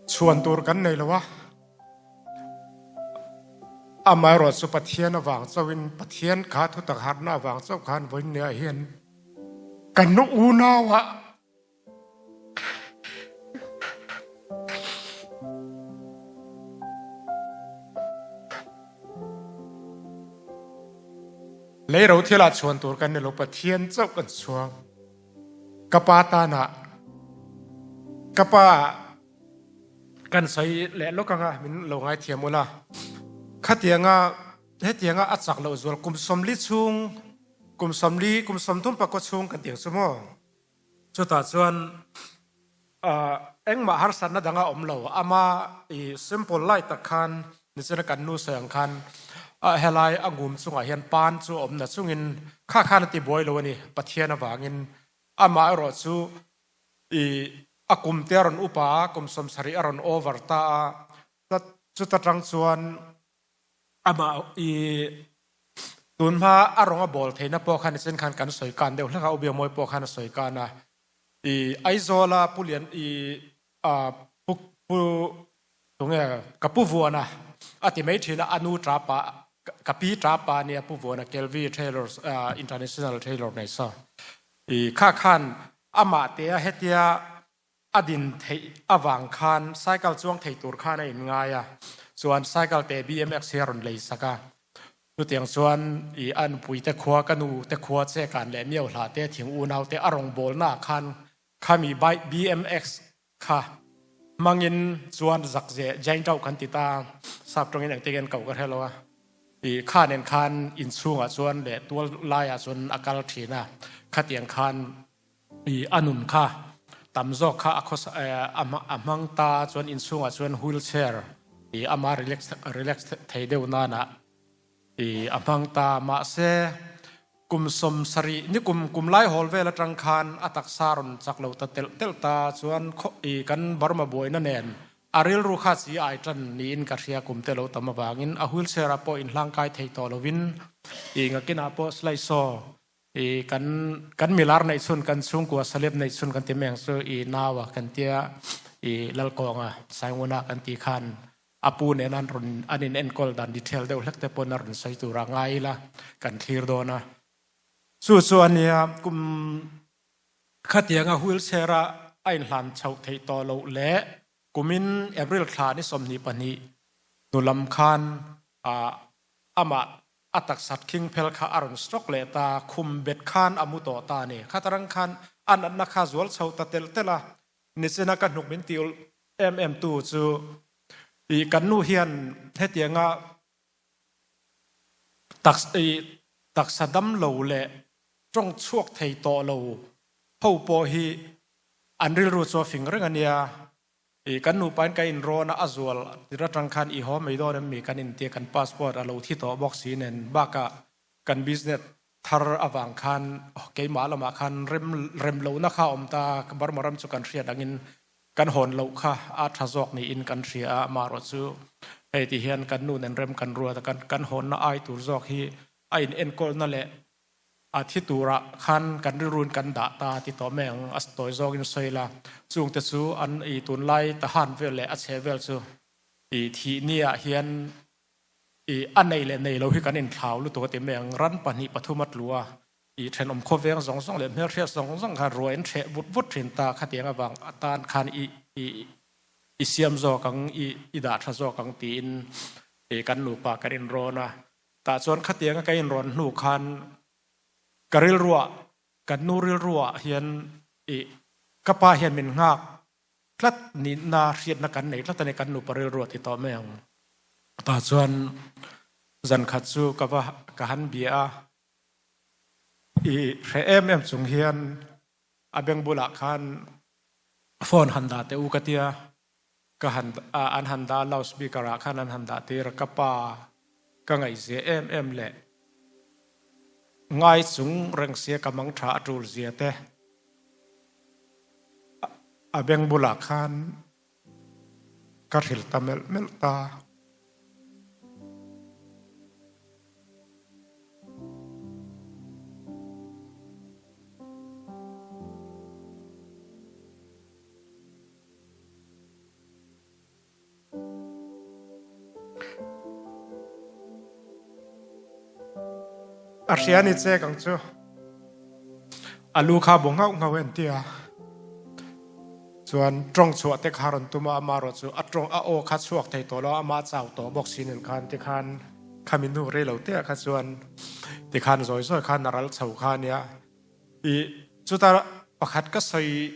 chhuan tur kan nei lo a, amaherawh chu Pathian avang chauhin, Pathian kha thutak harhna avang chauh khan vawiinniah hian kan unauah Lei ro thilah chhuan tur kan ni lo, Pathian chauh kan chhuang. Ka pa tana ka pa kan sawi leh lawk anga min lo ngaithiam ula. Khatianga hetianga a chak loh zual kum 40 chhung kum 40 kum 34 chhung kan tiang chu maw. Chutah chuan engmah harsatna dang a awm lo. Ama i simple lai tak khan nichina kan nu sawi ang khan helai a ngum chungah hian pan chu a awm na chungin kha khan a ti buai lo a ni. Pathian avangin amah erawh chu i a kum te a rawn upa a, kum 70 a rawn over ta a. Chuta tang chuan Amah i tun hma a rawng a bawl theihna pawh khan nichin khan kan sawi kan deuh hlek a, Ubiak Mawi pawh khan a sawi kan a. I Aizawla Pu Lian i a Pu Pu tunge ka Pu Vuana a ti mai thin a, a nu ta pa ka pi ta pa nia Pu Vuana Kelvi Tailor International Tailor nei saw. I kha khan amah te a hetia A din theih avang khan cycle chuang thei tur khan a inngai a, chuan cycle te BMX hi a rawn lei sak a. Chutiang chuan i a nupui te khua, ka nu te khua Chekan leh Miau hla te thing unau te a rawngbawlna ah khan khami bike BMX kha hmangin chuan zakzeh giant out kan ti ta, sap tawngin engtin nge an koh ka hre lo a, i kha nen khan inchhungah chuan leh tual laiah chuan a kal thin a, khatiang khan I a nun kha tam zawk kha a khawsa a hmang ta chuan inchhungah chuan wheel chair i ama relax relax thei deuh nana i a hmang ta. Mahse kum 70 ni kum kum lai hawl vel atang khan a taksa rawn chak lo ta telh telh ta chuan i kan Burma buaina nen a rilru kha chi ai tan niin ka hria kum te lo tam avangin a wheel chair ah pawh inhlangkai thei tawh lovin i ngakinah pawh slide show I kan kan milar neih chhun kan chhungkua salep neih chhun kan ti mai ang chu i naua kan tia i lalkawnga sainguna kan ti khan a pu nen an rawn an in enkawl dan detail deuh hlek te pawn a rawn sawi tur a ngai ila kan thlir dawn a. Chu chu a nia kum khatianga wheelchair a a inhlan chhoh theih tawh loh leh kumin April thla ni 22 hnu lam khan amah A taksat khing phel kha a rawn stroke leh ta, khum bet khan a mu tawh ta a ni. Khatarang khan a natna kha zual chho ta telh telh a, nichina ka hnuk min ti ulh em em tu chu i kan nu hian hetianga taks i taksa dam lo leh tawng chhuak thei tawh lo ho pawh hi an rilru chu a fing reng a nia. I kan nupa in ka in rawn a, a zual tir atang khan i haw mai dawn em mi kan intia kan passport a lo thi tawh bawk si nen bakah kan business thar avang khan keimah lamah khan rem rem lohna kha a awm ta, Burma ram chu kan hriat angin kan hawn loh kha a tha zawk niin kan hria a, amaherawh chu hei ti hian kan nu nen rem kan ruat a, kan kan hawnna ai tur zawk hi a in enkawlna leh A thi turah khan kan rilruin kan dah ta ti tawh mai ang, a tawi zawngin sawi la. Chungte chu an i tunlai tahan vel leh a chhe vel chu i thih niah hian i a nei leh nei lo hi kan inthlau lutuk a ti mai ang. Ran pahnih pathum a tlu a, i thenawm khawveng zawng zawng leh hmelhriat zawng zawng khan ruah in hreh vut vut thin ta. Khatiang avang atan khan i i i siam zawk ang, i i dah tha zawk ang tiin i kan nupa kan inrawn a. Tah chuan khatianga ka inrawn hnu khan ka rilruah, kan nu rilruah hian i ka pa hian min nghak tlat nihna hriatna kan nei tlat a ni, kan nupa rilruah ti tawh mai ang. Tah chuan zan khat chu ka va ka han bia a, i hre em em chung hian a beng bulah khan phone han dah teh u ka tia. Ka han an han dah loud speaker ah khan an han dah tir a, ka pa ka ngaihzia em em leh ngai chung reng sia ka mang tha a tul zia te a beng bulah khan ka hrilh ta melh melh ta. A hria ni che kang chu. A lu kha bu nghauh nghauh en tia. Chuan tawng chhuah te kha rawn tum a, ama erawh chu a tawng a aw kha chhuak thei tawh lo a, ama chau tawh bawk si nen khan tikhan khami hnu rei lo te ah kha chuan tikhan zawi zawi khan a ral chho kha ania. I chuta. Pakhat ka sawi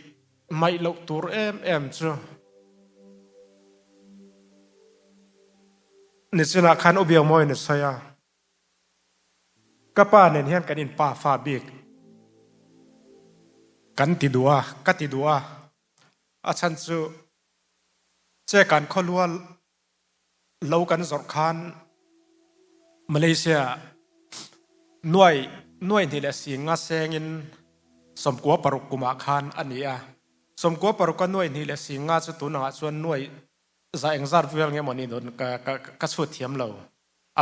maih loh tur em em chu nichinah khan U Biakmawiin a sawi a, ka pa nen hian kan inpa fa bik kan ti duh a, ka ti duh a, a chhan chu che kan khawlua lo kan zawrh khan Malaysia nuai nuai hnih leh singa sengin 96 kumah khan a ni a. 96 a nuai hnih leh singa chu tunangah chuan nuai za engzat vel nge mawni dawn ka ka ka chhut thiam lo.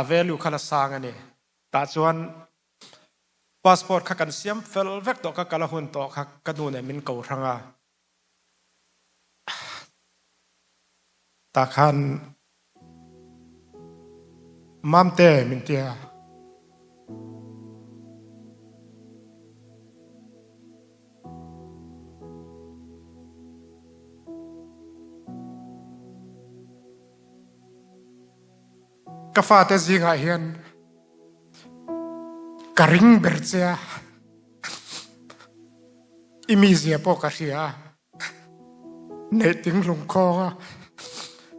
A value kha la sang a ni. Tah chuan passport kha kan siam fel vek tawh kha kal a hun tawh kha ka nu nen min ko hrang a. Tah khan Mamte min ti a. Ka fate zingah hian ka ring ber che a. I mizia pawh ka hria a, neih ting lungkhawng a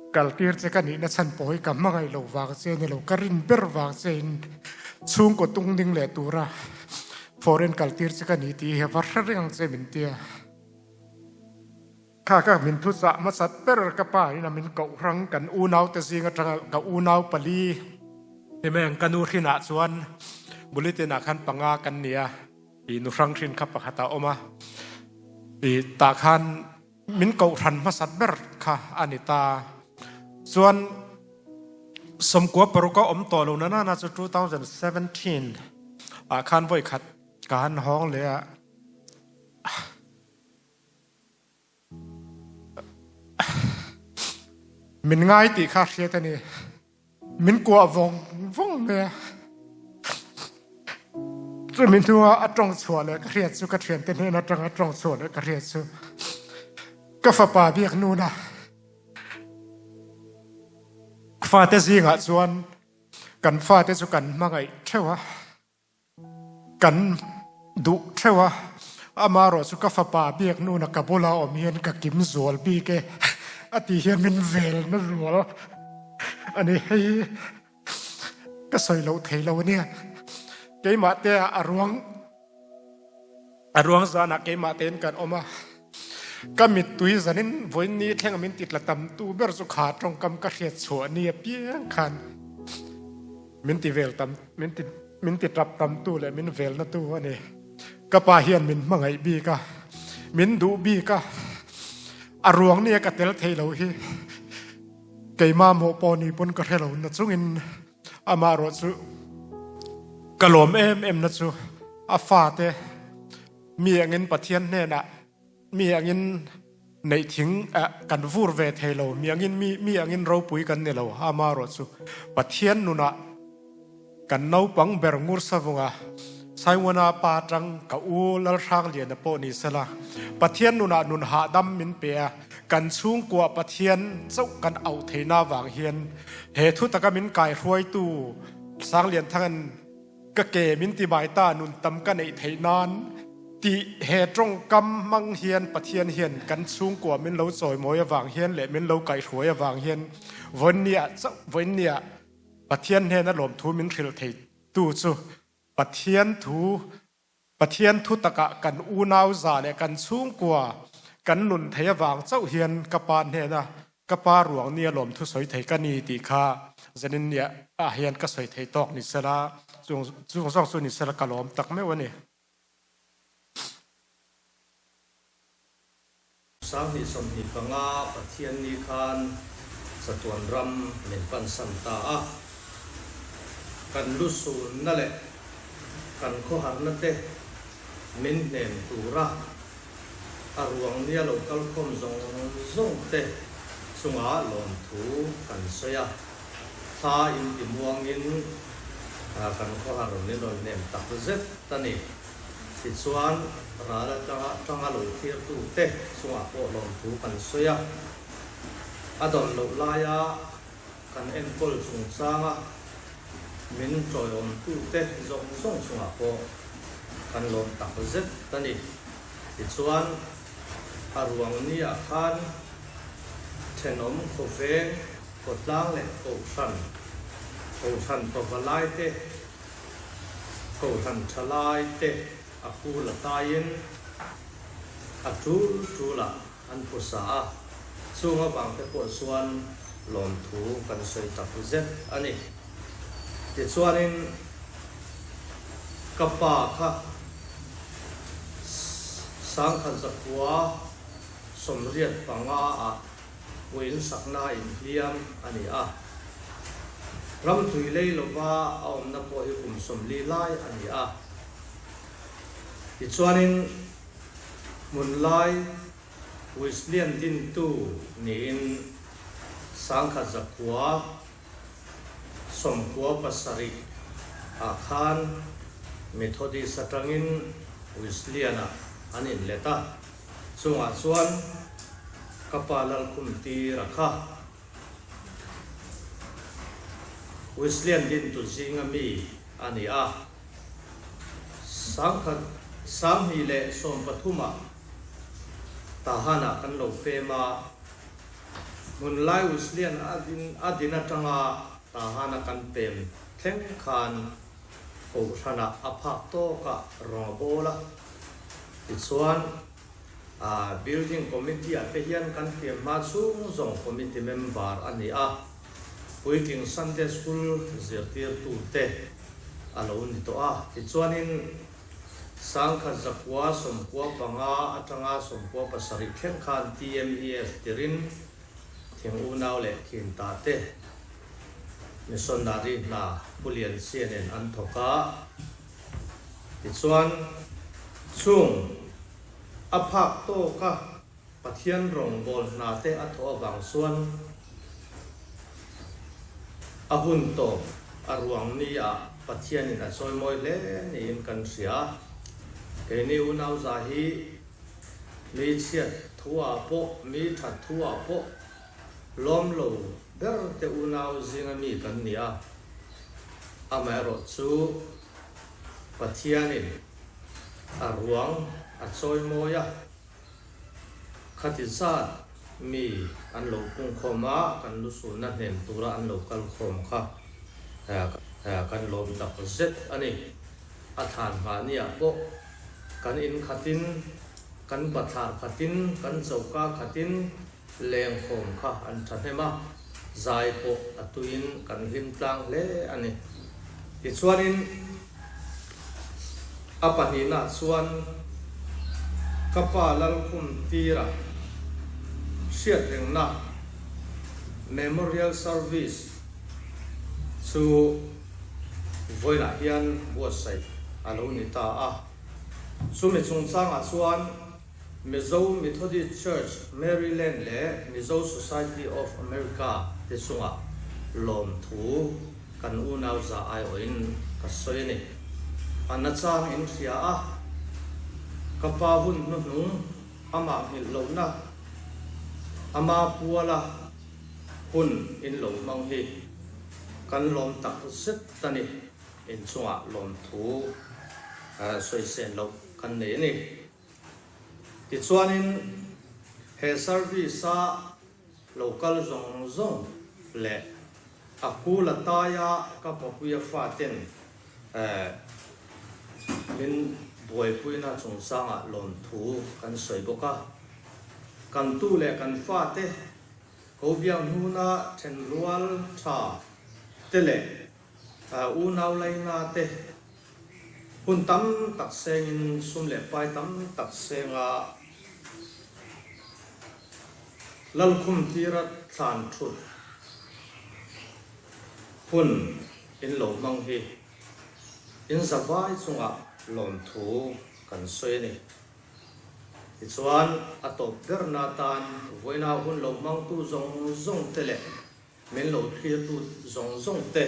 kaltir che ka nihna chhan pawh hi ka hmangaih lo vang che ni lo, ka rin ber vang che in chhungkaw tung ding leh tura foreign kaltir che ka ni tih hi a va hre reng ang che min tia. Kha ka min thuchah hmasat ber ka pa in a min koh hrang kan unau te zing atanga ka unau pali himeng ka nu hrinah chuan bulletin ah khan panga kan ni a. I nu hrang hrin kha pakhat a awm a, i tah khan min kohhran hmasat ber kha a ni ta. Chuan 96 a awm tawh lo na nana chu 2017 ah khan vawi khat ka han hawng leh a. Min ngai tih kha hriat a ni. Min kuah vawng vawng mai a. Chumi hnua a tawng chhuah leh ka hriat chu ka thiante hnen atanga tawng chhuah leh ka hriat chu ka fapa biak nuna fate zingah chuan kan fate chu kan hmangaih theuh a. Kan duh theuh a, amaherawh chu ka fapa biak nuna ka bula awm hian ka kim zual bik e a tih hian min vel na rual a ni. Hei hi ka sawi loh thei lo a nia. Keimah te ah a ruang a ruang zanah keimah tein kan awm a, ka mittui zanin vawiin ni thleng a min ti tla tam tu ber chu kha tawngkam ka hriat chhuah ni apiang khan min ti vel tam min ti Min ti tap tamtu leh min velnatu a ni. Ka pa hian min hmangaih bik a, min duh bik a, a ruang nia ka tel thei lo hi keimah mawh pawh ni pawn ka hre lo na chungin amah erawh chu ka lawm em em na chu a fate mi angin Pathian hnenah mi angin neih thing kan vur ve thei lo, mi angin mi mi angin ropui kan ni lo, ama erawh chu Pathian nunah kan naupang ber ngur savunga Saiwana pa atang ka u Lalhrangliana pawh ni sela, Pathian nunah nun hahdam min pe a, kan chhungkua Pathian chauh kan auh theihna avang hian he thu taka min kaihruaitu Sanglianthanga'n Ka ke min ti bai ta nun tam ka neih theih nan tih he tawngkam hmang hian Pathian hian kan chhungkua min lo chawimawi avang hian leh min lo kaihhruai avang hian vawiinniah chauh vawiinniah Pathian hnena lawmthu min hrilh thei tu chu Pathian thu Pathian thu takah kan unau za leh kan chhungkua kan nun thei avang chauh hian ka pa hnena Ka pa ruang nia lawmthu sawi thei ka ni tih kha zanin nia ah hian ka sawi thei tawk ni sela, chung chung zawng chu ni sela ka lawm tak meuh a ni. 2025 Pathianni khan chatuan ram min pansan ta a, kan lusunna leh kan khawharna te min hnem tura A ruang nia lo kal khawm zawng zawng te chunga lawmthu kan sawi a, thla inti muangin kan khawhar min rawn hnem tak zet a ni. Tichuan, ral atanga tanga lo thirtu te chungah pawh lawmthu kan sawi a, a dawn loh laia kan enkawl chungchanga min tawiawmtu te zawng zawng chungah pawh kan lawm tak zet a ni. Tichuan, a ruang niah khan thenawm khawveng, khawtlang leh kohhran, kohhran pavalai te, kohhran thalai te a pu la taiin a tul tulah an phusa a, chung avang te pawh chuan lawmthu kan sawi tak zet a ni. Tichuanin ka pa kha Sangkhat zakua 85 ah puiin sakna inhliam a ni a. Ram tui lei lova a awmna pawh hi kum 40 lai a ni a. Tichuanin hmun lai Wesleyan dintu niin 1997 ah khan Methodist atangin Wesleyan-ah an inlet a, chungah chuan ka pa Lalkhum tir a kha. Wesleyan dintu zinga mi a ni a, 2013 ah Tahan-ah kan lo pem a, hmun lai Wesleyan a din atanga Tahan-a kan pem thleng khan Kohhranah a phak tawkah rawng a bawl a, tichuan Building Committee ah te hian kan pian hma chhung zawng committee member a ni a, puitling Sunday School zirtirtu te a lo ni tawh a, tichuanin 1995 atanga 97 thleng khan TMEF tirin thing unau leh khinta te missionary hna Pu Lianchia nen an thawk a, tichuan chung a phak tawka Pathian rawngbâwl hna te a thawh avang chuan a hun tawp a ruang ni ah Pathianin a chawimawi hle niin kan hria. Keini unau za hi mi chhiat thu ah pawh mi that thu ah pawh lawm lo ber te unau zinga mi kan ni a, amaherawh chu Pathianin a ruang a chawimawi a, khati zat mi an lo pungkhawm a, kan lusulna hnem tura an lo kal khawm kha kan lawm tak zet a ni. A thlan nghah niah pawh kan in khatin, kan bathlar khatin, kan choka khatin lengkhawm kha an thahnem a, zai pawh a tuiin kan hlim tlang hle a ni. Tichuanin a pahnihnaah chuan ka pa Lalkhum tira hriatrengna Memorial Service chu vawiinah hian buatsaih a lo ni ta a. Chumi chungchangah chuan Mizo Methodist Church, Maryland leh Mizo Society of America te chungah lawmthu kan unau za aiawhin ka sawi a ni. A nachang in hria a, ka pa hun hnuhnung amah nghilh lohna, ama puala hun in lo hmang hi kan lawm tak zet a ni. Inchungah lawmthu sawisên loh kan nei a ni. Tichuanin he service-a lo kal zawng zawng leh a kul a taia ka papuia faten min buaipuina chungchangah lawmthu kan sawi bawk a. Kan tu leh kan fate ko biak hnuna thenrual tha te leh Unau laina te hun tam tak sengin sum leh pai tam tak senga Lalkhum tira thlan thut hun in lo hmang hi in zavai chungah lawmthu kan sawi a ni. Tichuan a tawp berna atan vawiina hun lo hmangtu zawng zawng te leh Min lo thlirtu zawng zawng te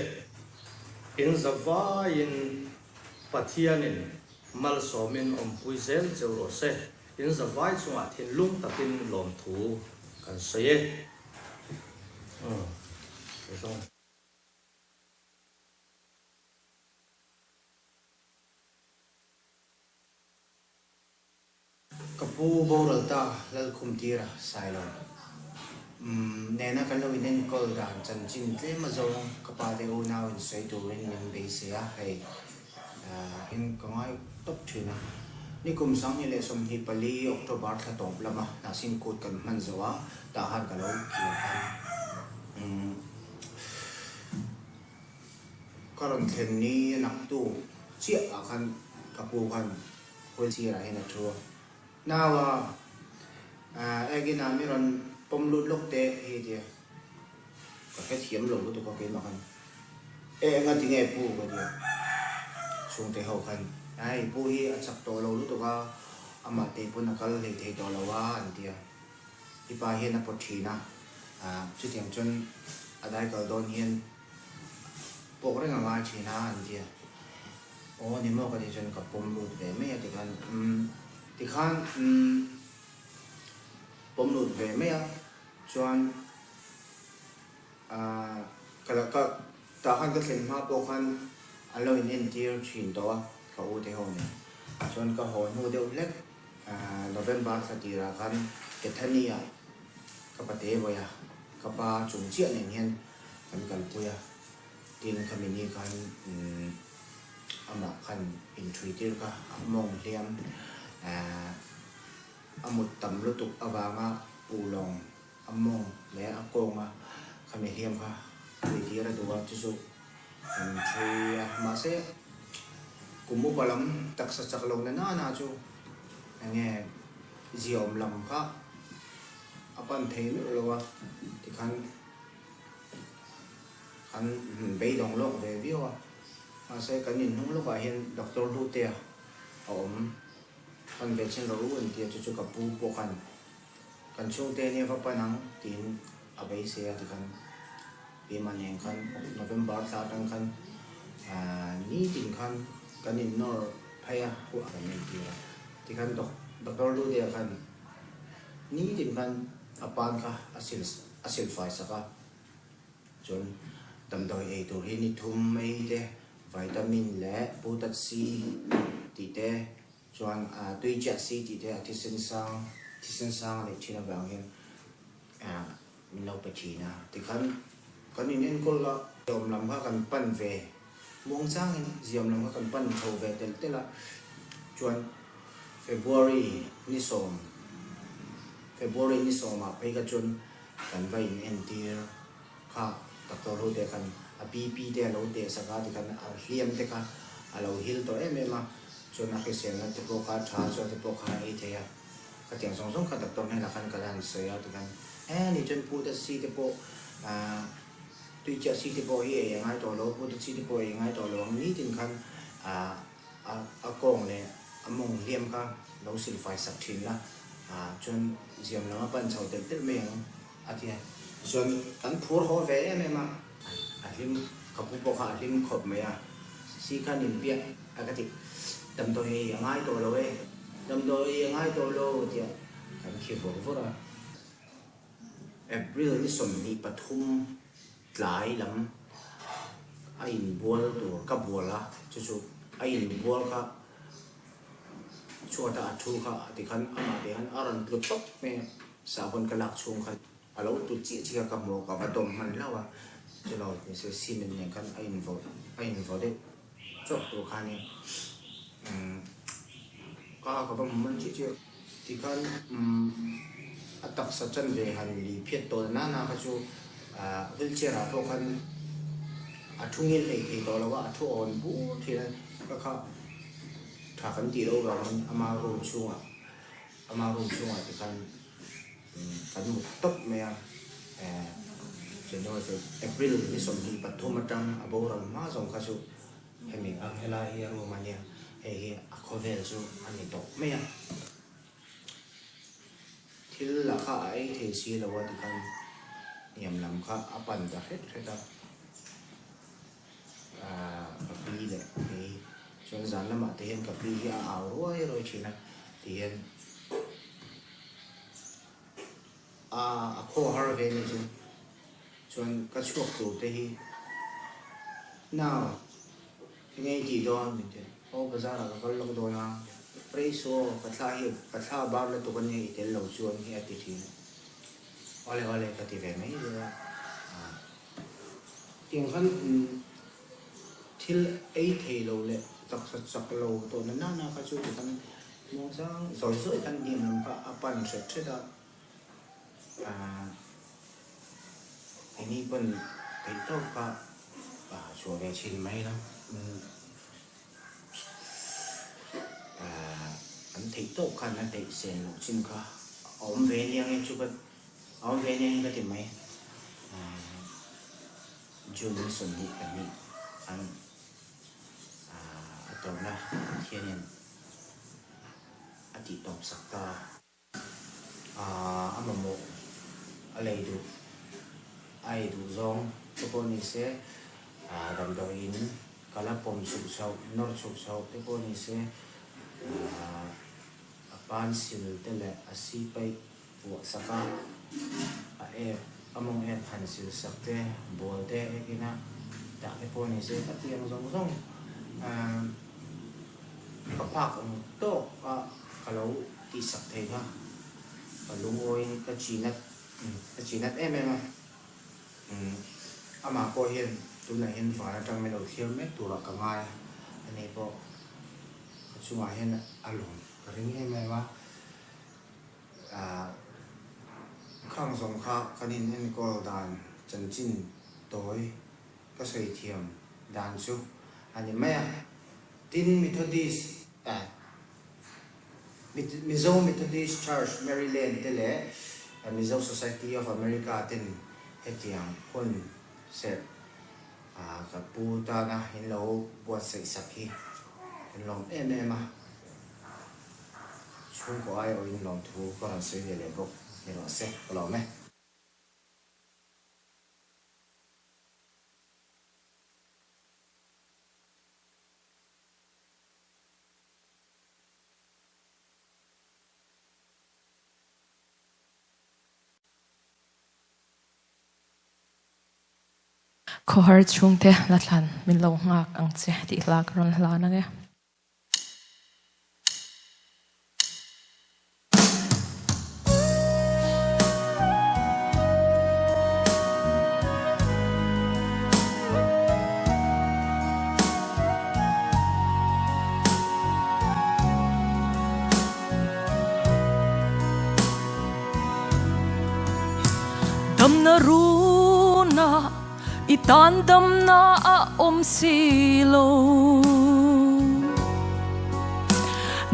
in zavaiin Pathianin malsawmin awmpui zel cheu rawh se. In zavai chungah thinlung takin lawmthu kan sawi e. Umm. Ka pu boral ta Lalkhumtira Sailo nena kan lo inenkawl dan chanchin tlem azawng ka pa te unau in sawi turin min beisei a, hei in ka ngai tawp thin a. Nikum 2024 October thla tawp lama Hnahsin kut kan hman zo a, tah khan ka lo kir khan Ka rawn thlen ni a naktu chiah ah khan ka pu khan wheelchair ah hian a thu a, Nau a, Egin ah mi rawn pawm lut lawk teh hi a ti a, ka hrethiam lo lutuk a keimah khan e enga ti nge pu ka ti a, chhungte ho khan ai pu hi a chak tawh lo lutuk a, amah te pawn a kal hlei thei tawh lo a an ti a. I pa hian a pawt thin a, chutiang chuan a dai kal dawn hian pawk reng a ngai thin a an ti a, aw ni maw ka tih chuan ka pawm lut ve mai a tikhan umm tikhan umm pawm lut ve mai a chuan ahh ka la ka tah khan ka thlen hma pawh khan an lo in entir thin tawh a ka u te ho nen chuan ka haw hnu deuh hlek. November thla tirah khan Bethany-ah ka pate vawi a, ka pa chung chiah nen hian kan kalpui a, tin khami ni khan amah khan inthui tir kha a mawng hliam a mut tam lutuk avanga puhlawng a mawng leh a kawnga khami hliam kha thui tir a duh a, chu chu kan thui a, mahse kum upa lam taksa chak lo na nana chu enge ziaawm lam kha a pan thei meuh lo a, tikhan kan beidawng lawk ve viau a, mahse kan inhnung lawkah hian Doctor Hlutea a awm pan ve chin rawh u an ti a, chu chu ka pu pawh khan Kan chhungte nia va pan ang tiin a beisei a tikhan keimah nen khan November thla atang khan nitin khan kan innawr phei a huah kan entir a tikhan Doctor Ludia khan nitin khan a pan kha a sil a silfai sak a chuan damdawi ei tur hi ni thum ei te vitamin leh putat C tih te Chuan tui chiah si tih te a thisen sang thisen sang a neih thin avang hian min lo pe thin a. Tikhan kan in enkawl a, ziawm lam kha kan pan ve muang changin ziawm lam kha kan pan chho ve telh telh a. Chuan February ni sawm February ni sawmah phei kha chuan kan va in entir kha doctor ho te khan a BP te a lo teh sak a tikhan a hliam te kha a lo hil tawh em em a chuan a hriselna te pawh kha a tha chuan te pawh kha a ei thei a khatiang zawng zawng kha doctor hnenah khan ka la han sawi a tikhan e ni chuan pu te si te pawh ah tui chiah si te pawh hi ei a ngai tawh lo pu te si te pawh ei a ngai tawh lo ang nitin khan ah a a kawng leh a mawng hliam kha lo silfai sak thin la ah chuan ziam lam a pan chho telh telh mai ang. A ti a, chuan kan phur haw ve em em a, a hlim, ka pu pawh kha a hlim khawp mai a, si khan inpiah a ka ti, damdawi ei a ngai tawh lo e, damdawi ei a ngai tawh lo a ti a, kan khi vawr vawr a. April ni 23 tlai lam a inbual tur ka bual a, chu chu a inbual kha Chhuata a thu kha a ti khan amah te khan a rawn tlu tawp mai a, sahbawn ka lak chhung khan a lo tlu chiah chiah a ka hmu a, ka va dawm hman hlauh a, chulo ni se cement nen khan a invaw a invaw deuh chawk tur khanin umm ka ka va hmu hman chiah chiah a, ti khan umm a taksa chanve han li phiat tawl nana kha chu ah wheelchair ah pawh khan a thu ngil hlei thei tawh lo a, a thu awn bur thin a ka kha. Tha kan tih loh vangin ama room chhungah ama room chhungah te khan kan mut tawp mai a, January Feb April ni 23 atang a boral hma zawng kha chu hemi ang helai hi a room a nia, hei hi a khawvel chu a ni tawp mai a. Thil lah kha a ei thei si lo a tikhan hniam lam kha a pan ta hret hret a. Ka pi leh kei chuan zan lamah te hian ka pi hi a au ruai ruai thin a ti hian a a khaw har ve ni chu chuan ka chhuak tur te hi nau enge i tih dawn min ti aw bazar ah ka kal lawk dawn a. Praise aw, ka thla hi ka thla bar lutuk a nia i tel lo chuan hi a ti thin a. Awle awle ka ti ve mai zel a. Tiang khan thil ei thei lo leh taksa chak lo tawh na nana kha chu tikhan muangchang zawi zawi khan hniam lam kha a pan hret hret a. Keini pawn theihtawp kha chhuah ve thin mai ila. An theih tawp khan a daih sen loh chin kha a awm ve nia nge chu ka a awm ve nia nge ka ti mai. June ni 22 an a tawrhna Pathianin a tih tawp sak ta a. A mamawh a lei duh a ei duh zawng te pawh ni se damdawiin ka la pawm chhuk chhoh nawr chhuk chhoh te pawh ni se a pansil te leh a sipaih puah sak a a ek a mawng ek han sil sak te ball te ek ina dah te pawh ni se ka ti ang zawng zawng ka phak ang tawk a ka lo tih sak thei kha ka lungawiin ka chinat ka chinat em em a amah pawh hian tunah hian van atang min lo thlir mek turah ka ngai a ani pawh ka chungah hian a lawm ka ring em em a. Khang zawng kha kan in enkawl dan chanchin tawi ka sawi thiam dan chu a ni mai a. Tin Methodist eh Mizo Methodist Church Maryland te leh Mizo Society of America ten hetiang hun serh ka pu tana in lo buatsaih sak hi kan lawm em em a. Chhungkaw aiawhin lawmthu ka rawn sawi ve leh bawk ni rawh se, ka lawm e. Khawhar chhungte la thlan min lo nghak ang che tih hla ka rawn hlan ang e. Damna runa i tan damna a awm si lo.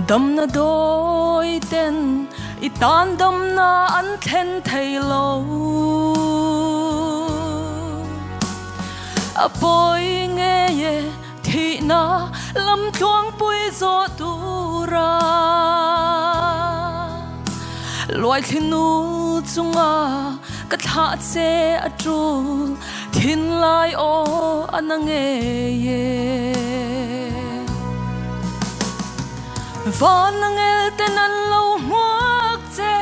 Damna dawi ten i tan damna an thlen thei lo. A pawi ngei e thihna lamtluangpui zawh tura luaithli nu chunga ka thlah che a tul thinlai aw a na ngei e. Van angel ten an lo hmuak che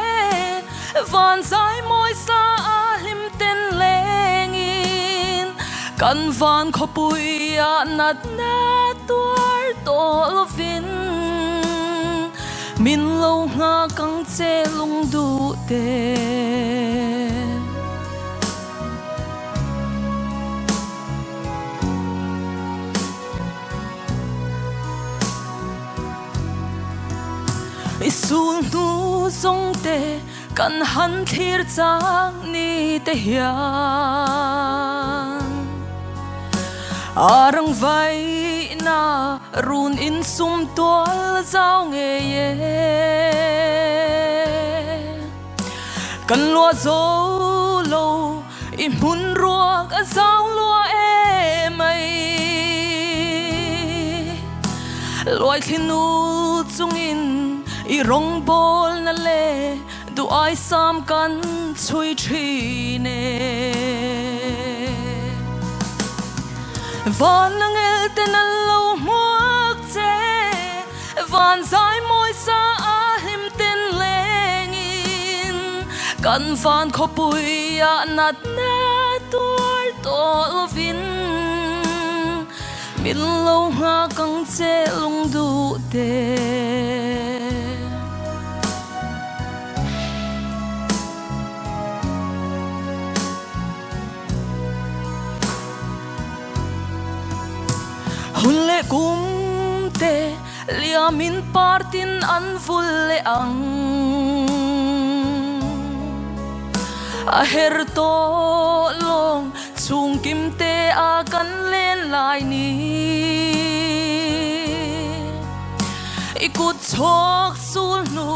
van zai mawi sa a hlim ten lengin kan van khawpui ah natna tuar tawh lovin min lo nghak ang che lung duh te. I sul hnu zawng te kan han thlir chang ni te hian a rang vaihna run in sum tual zau ngei e. Kan lua zo lo i hmun ruak a zau lua e mai. Luaithli nu chungin i rawngbawl na le duh ai sam kan chhui thin e. Van angel ten an lo hmuak che. Van zai mawi sa a hlim ten lengin kan van khawpui ah natna tuar tawh lovin Min lo nghak ang che lungduh te. Hun leh kum te liamin partin an vul leh ang. A her tawh lawng chhungkim te a kan len lai ni. I kut chhuak sul hnu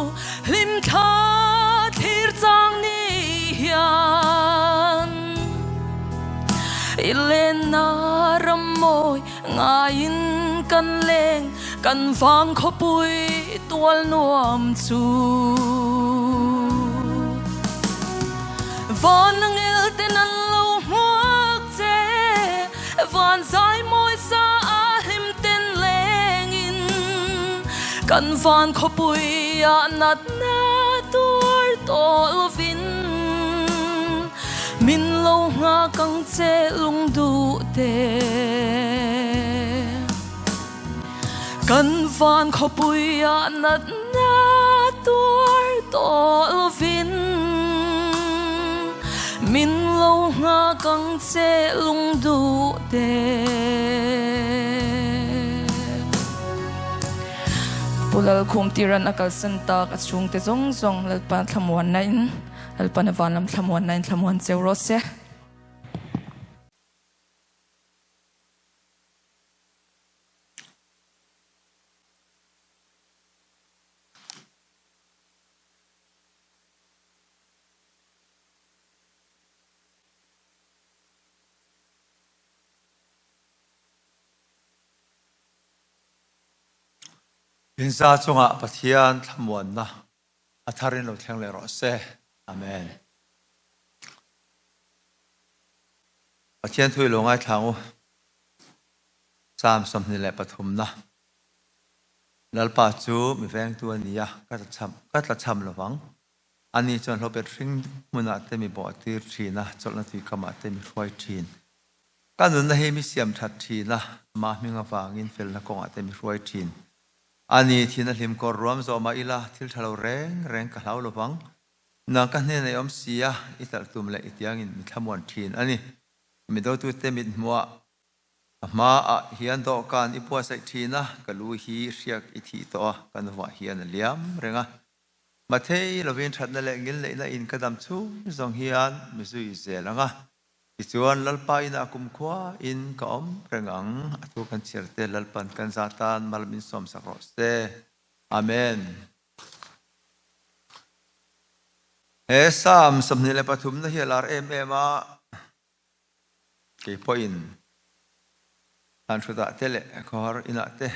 hlim thla thlir chang ni hian i lenna ram mawi ngaiin kan leng kan vang khawpui tual nuam chu. Van angel ten an lo hmuak che van zai mawi sa a hlim ten lengin kan van khawpui ah natna tuar tawh lovin min lo nghak ang che lungduh te. Kan van khawpui ah natna tuar tawh lovin min lo nghak ang che lungduh te. Pu Lalkhumtiran a kalsan tak a chhungte zawng zawng Lalpa thlamuanna in Lalpan a vanlam thlamuanna in thlamuan cheu rawh se. Inza cungah Pathian thlamuannak a thar in lo thleng leh rawh seh. Amen. Pathian thu i lo ngaithlang u. Psalm 23 na. Lalpa chu mi vengtu a ni a, ka tlachham, ka tlachham lovang. Ani chuan hlawpet hring hmunah te mi bawhtir thin a, chawlhna tuikamah te mi hruai thin. Ka nunna hi mi siam that thin a, amah hming avangin felna kawngah te mi hruai thin. Ani thina hlim kawr ruam zawh mah ila, thil tha lo reng reng ka hlau lovang. Nang ka hnenah i awm si a, i talh tum leh i tiangin mi thlamuan thin a ni. Mi dotute mit hmuah ka hmaah hian dawhkan i buatsaih thin a, ka lu hi hriak i thih tawh a, ka nuhah hian a liam reng a. Mathei lovin thatna leh ngilneihna in ka dam chhung zawng hian mi zui zel ang a, tichuan Lalpa inah kumkhua in ka awm reng ang, a thu kan chhiar te Lalpan kan za tan mal min sawmsak rawh se. Amen. He Psalm 23 na hi a lar em em a, kei pawhin thlan hrutah te leh khawhar inah te,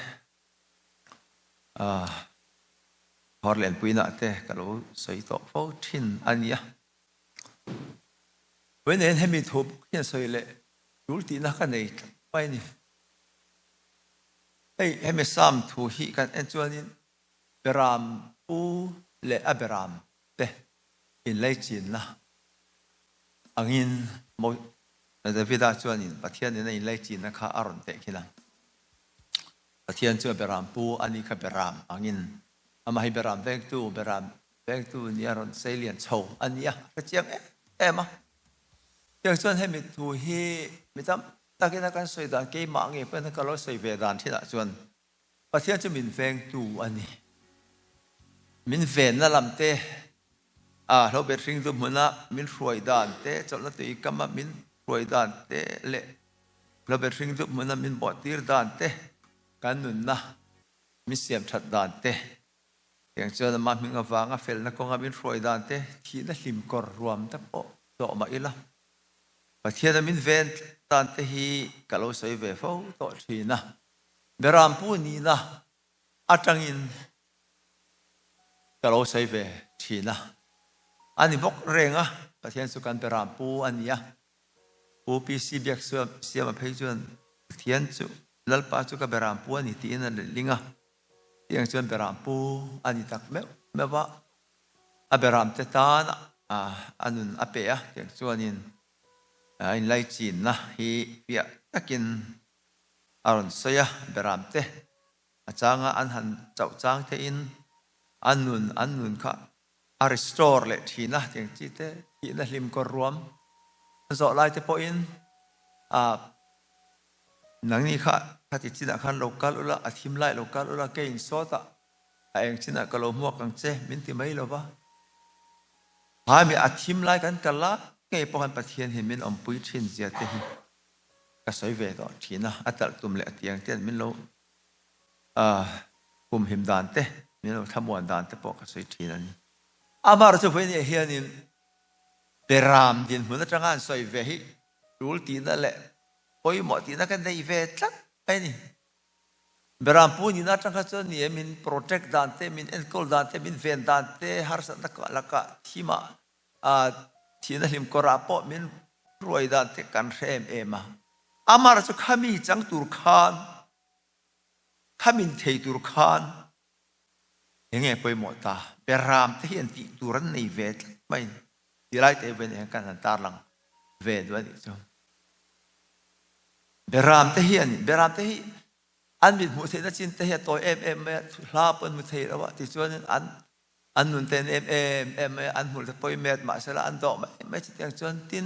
khawhar lenpui inah te ka lo sawi tawh fo thin a nia. Vawiin hemi thu bawk hian sawi leh tul tihna ka nei tlat mai a ni. Hei hemi Psalm thu hi kan en chuanin Beram pu leh a beram te inlaichinna angin Davida chuanin Pathianin a inlaichinna kha a rawn teh khin a. Pathian chu a beram pu a nih kha beram angin amah hi beram vengtu, beram vengtu nia rawn seilian chho a ni a, a hrechiang em em a. Tiang chuan hemi thu hi mi tam takin a kan sawi dan keimah ngei pawhin ka lo sawi ve dan thinah chuan Pathian chu min vengtu a ni. Min venna lam te, a hlobet hringtu hmuna min hruai dan te, chawlhna tui kama min hruai dan te leh hlobet hringtu hmuna min bawhtir dan te, kan nunna min siam that dan te, tiang chuan amah hming avanga felna kawnga min hruai dan te, thihna hlim kawr ruam te pawh zawh mah ila. Pathiana min ven dan te hi ka lo sawi ve fo tawh thin a. Berampu nihna atangin ka lo sawi ve thin a, a ni bawk reng a, Pathian chu kan Berampu a ni a, Pu PC Biak Siama phei chuan Pathian chu Lalpa chu ka Berampu a ni tiin a letling a, tiang chuan Berampu a ni tak meuh meuh a, a Beramte tan a nun a pe a, tiang chuanin a inlaichinna hi fiah takin. a rawn sawi a, beram te a changa an han chauh chang te in an nun an nun kha a restore leh thin a tiang chi te thihna hlim kawr ruam an zawh lai te pawhin a nangni kha khati chinah khan lo kal ula a thim lai lo kal ula kei in sawtah a eng chinah ka lo hmuak ang che min ti mai lo va. Hami a thim lai kan kal a ngei pawh khan Pathian hi min awmpui thin zia te hi ka sawi ve tawh thin a, a talh tum leh a tiang ten min lo humhim dan te, min lo thlamuan dan te pawh ka sawi thin a ni. Amah chu vawiin hianin Beram dinhmun atanga an sawi ve hi tul tihna leh pawimawh tihna ka nei ve tlat mai a ni. Beram pu nihna atang kha chuan ni e, min protect dan te, min enkawl dan te, min ven dan te, harsatna lakah thimah thihna hlim kawrah pawh min ruai dan te kan hre em em a. Amah chu khami chang tur khan, khamin thei tur khan eng nge pawimawh ta? Beram te hian tih tur an nei ve tlat mai ni. Ti lai te ven hian kan han tarlang ve duh a nih chu. Beram te hian beram te hi an mit hmuh theihna chin te hi a tawi em em mai a, hla pawh an hmu thei lo a, tichuanin an an nun te an em em em mai a, an hmul te pawh i met mahsela an dawh mai mai chutiang chuan tin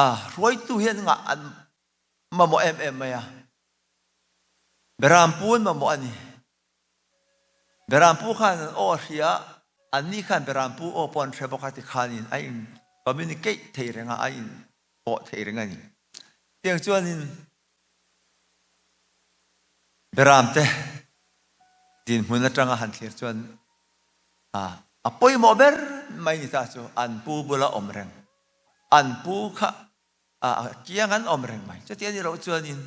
a hruaitu hian ngah an mamawh em em mai a, beram pu an mamawh a ni. Beram pu khan an aw a hria a, anni khan beram pu aw pawh an hre bawk a tikhanin a in communicate thei reng a, a in pawh thei reng a ni. Tiang chuanin Beramte dinhmun atanga han thlir chuan a pawimawh ber mai ni ta chu an pu bula awm reng, an pu kha kiang an awm reng mai. Chuti a nih loh chuanin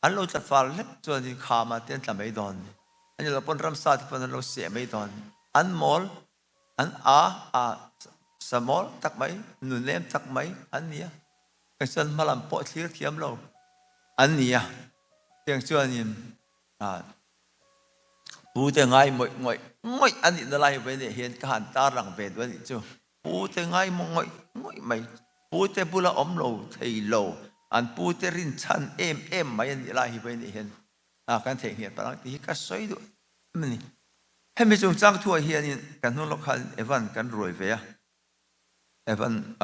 an lo tla fal hlek chuanin khama te an tla mai dawn ni. A ni lo pawn ramsa te pawn an lo seh mai dawn ni. An mawl An a a sa mawl tak mai, nunem tak mai an ni a. Tiang chuan hmalam pawh thlir thiam lo an ni a. Tiang chuanin Pute ngai mawih ngawih ngawih a nihna lai ve nih hian ka han tarlang ve duh a nih chu. Pute ngai mawih ngawih ngawih mai, pute bula awm lo thei lo, an pute rinchhan em em mai a nih lai hi ve nih hian kan theihnghilh palh ang tih hi ka sawi duh em a ni. Hemi chungchang thuah hianin kan hnung lawk khan Evan kan ruai ve a, Evan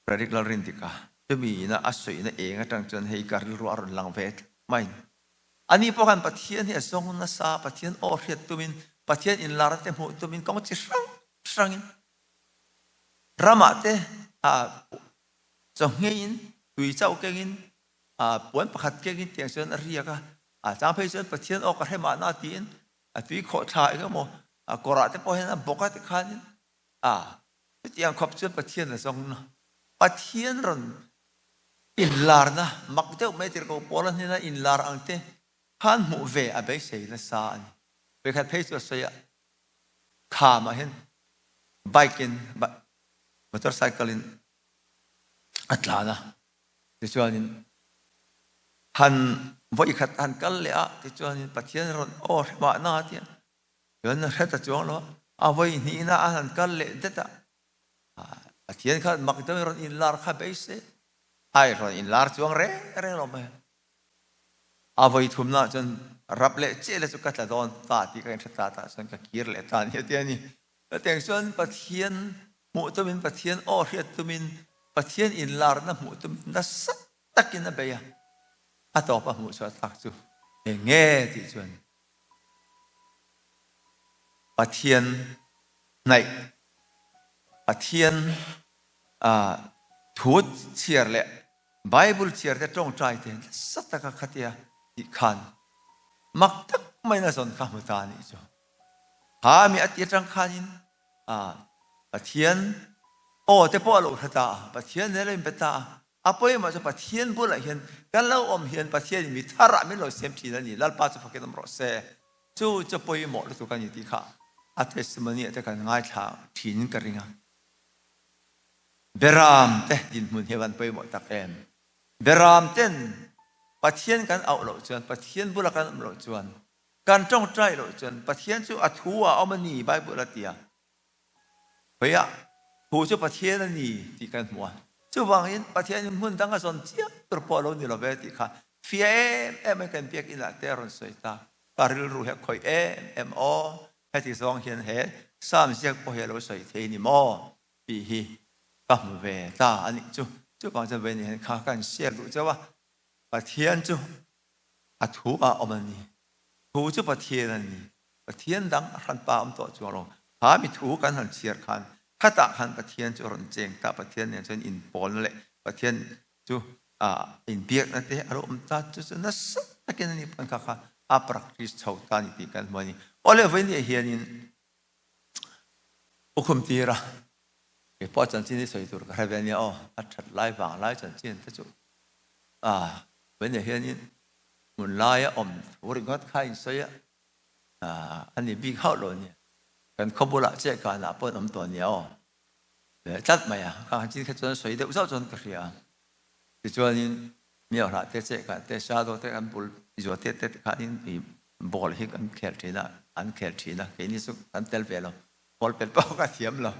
Frederick Lalrindika chumi ina a sawina eng atang chuan hei ka rilru a rawn lang ve tlat mai. Ani pawh khan Pathian hi a zawng nasa, Pathian aw hriat tumin, Pathian inlarna te hmuh tumin kawng chi hrang hrangin ramah te chawngheiin tui chauh kengin puan pakhat kengin tiang chuan a riak a, a chang phei chuan Pathian aw ka hre mahna tiin a tui khawh thla eng emaw a kawrah te pawh hian a bawk a tikhanin a chutiang khawp chuan Pathian a zawng na Pathian rawn inlarna mak deuh mai tirhkoh pawl a hnena inlar ang te khan hmuh ve a beisei nasa a ni. Vekhat phei chu a sawi a khamah hian bike in motorcycle in a tlan a Tichuanin han vawi khat han kal leh a, tichuanin Pathian rawn aw hre mahna a ti a, chuan a hre ta chuang lo a, a vawi hnihna a han kal leh det a, Pathian kha mak deuhin rawn inlar kha beisei a, ai rawn inlar chuang reng reng lo mai a. A vawi thumna ah chuan rap leh chiah leh chu ka tla dawn ta tih ka inhre ta tah chuan ka kir leh ta a ni a ti a ni. Chutiang chuan Pathian hmuh tumin, Pathian aw hriat tumin, Pathian inlarna hmuh tumin nasa takin a bei a, a tawp a hmuh chhuah tak chu eng nge tih chuan Pathian hnaih, Pathian thu chhiar leh Bible chhiar te tawngtai te nasa taka khatia tih khan mak tak maiin a zawn kha hmu ta a nih chu. Kha mi a ti atang khanin Pathian aw te pawh a lo hre ta a, Pathian nen a lo inpe ta a. A pawimawh chu Pathian bulah hian kan lo awm hian Pathianin mi tharah min lo siam thin a ni, Lalpa chu fakin awm rawh se. Chu chu pawimawh lutuk a ni tih kha a testimony ah te kan ngaithla thin ka ring a. Beram te dinhmun hi a van pawimawh tak em. Beram ten Pathian kan auh loh chuan, Pathian bula kan awm loh chuan Kan tawngtai loh chuan Pathian chu a thu a awm a ni, Bible a ti a. Khawiah thu chu Pathian a ni tih kan hmu a. Chuvangin Pathianin hmun dang a zawn chiah tur pawh a lo ni lo ve tih kha Fia em em in kan biakinn ah te a rawn sawi ta. Ka rilru hi a khawih em em aw. Heti zawng hian he Psalm ziak pawh hi a lo sawi thei ni maw tih hi ka hmu ve ta a nih chu. Chuvang chuan vawiin hian kha kan share duh chauh a, Pathian chu a thu ah awm a ni. Thu chu Pathian a ni. Pathian dang a hranpa awm tawh chuang lo. Kha mi thu kan han chhiar khan khatah khan Pathian chu a rawn cheng ta. Pathian nen chuan inpawlna leh Pathian chu inbiakna te a lo awm ta. Chu chu nasa takin a ni pawn kha kha a practice chho ta a ni tih kan hmu a ni. Awle vawiin hianin U Khumtira kei pawh chanchin hi sawi tur ka hre ve ania aw, a that lai vang lai chanchin te chu a vawiin hianin hmun laia awm thu ringawt kha a insawi a, a ni bik hauh lo ania. Kan khaw bulah chiah kanah pawh an awm tawh ania aw ve tlat mai a, ka han chin kha chuan sawi deuh zauh chuan ka hria a. Tichuanin Miauhlah te chehkah te Shadow te kan bul zuah te te khanin i ball hi kan khel thin a, an khel thin a, keini chu kan tel ve lo, ball pel pawh ka thiam lo,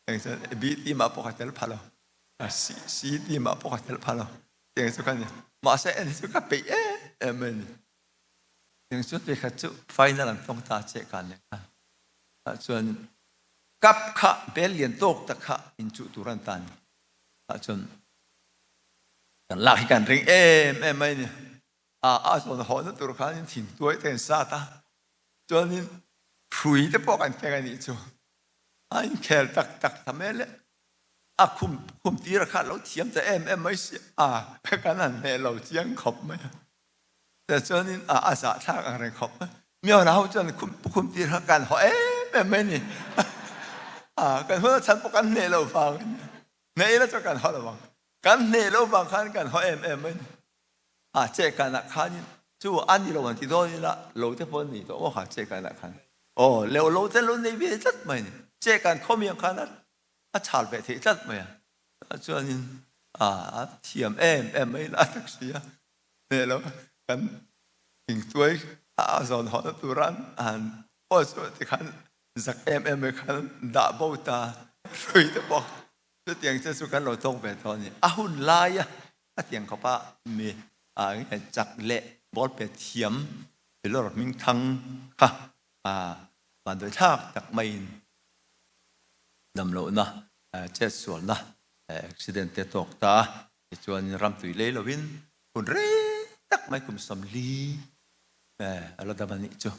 eng chuan B team ah pawh ka tel pha lo, C C team ah pawh ka tel pha lo, tiang chu ka ni. Mahse en hi chu ka peih em em mai a ni. Tiang chuan vekhat chu final an tawng ta chehkah nen khan tah chuan cup kha bel lian tawk tak kha inchuh tur an ta a ni. Tah chuan Kan lak hi kan ring em em mai ni. A a zawn hawhna tur khanin thingtuai te an sat a, chuanin hrui te pawh kan keng a nih chu. A inkhel tak tak ta mai le. A khum khum tir kha lo thiam ta em em mai si a, kan han hneh lo chiang khawp mai a. Te chuanin a a zahthlak ang reng khawp mai. Miona ho chuan khum khum tir kha kan haw em em mai ni. A kan hun a chhan pawh kan hneh lo vang a ni. Hneh ila chuan kan haw lo vang. Kan hneh lo vang khan kan haw em em mai ni. A chehkanah khanin chu a ni lo an ti dawn ila lo te pawh an nei tawh maw kha chehkanah khan. Aw leu lo te lo nei ve tlat mai ni. Chehkan khawmiang khan a chhal ve theih tlat mai a. Chuanin a thiam em em mai la tak si a. Hneh lo kan thingtuai a zawn hawhna turan an aw chu tikhan zak em em mai khan dah bo ta hrui te pawh Chutiang che chu kan lo tawk ve tawh a ni. A hun laia a tiang khawpa mi nge chak leh ball pe thiam Pilor hmingthang kha vanduai thlak tak maiin damlohna, chetsualna, accident te tawk ta a. Tichuan ramtui lei lovin hun rei tak mai kum 40 a la dam a nih chu.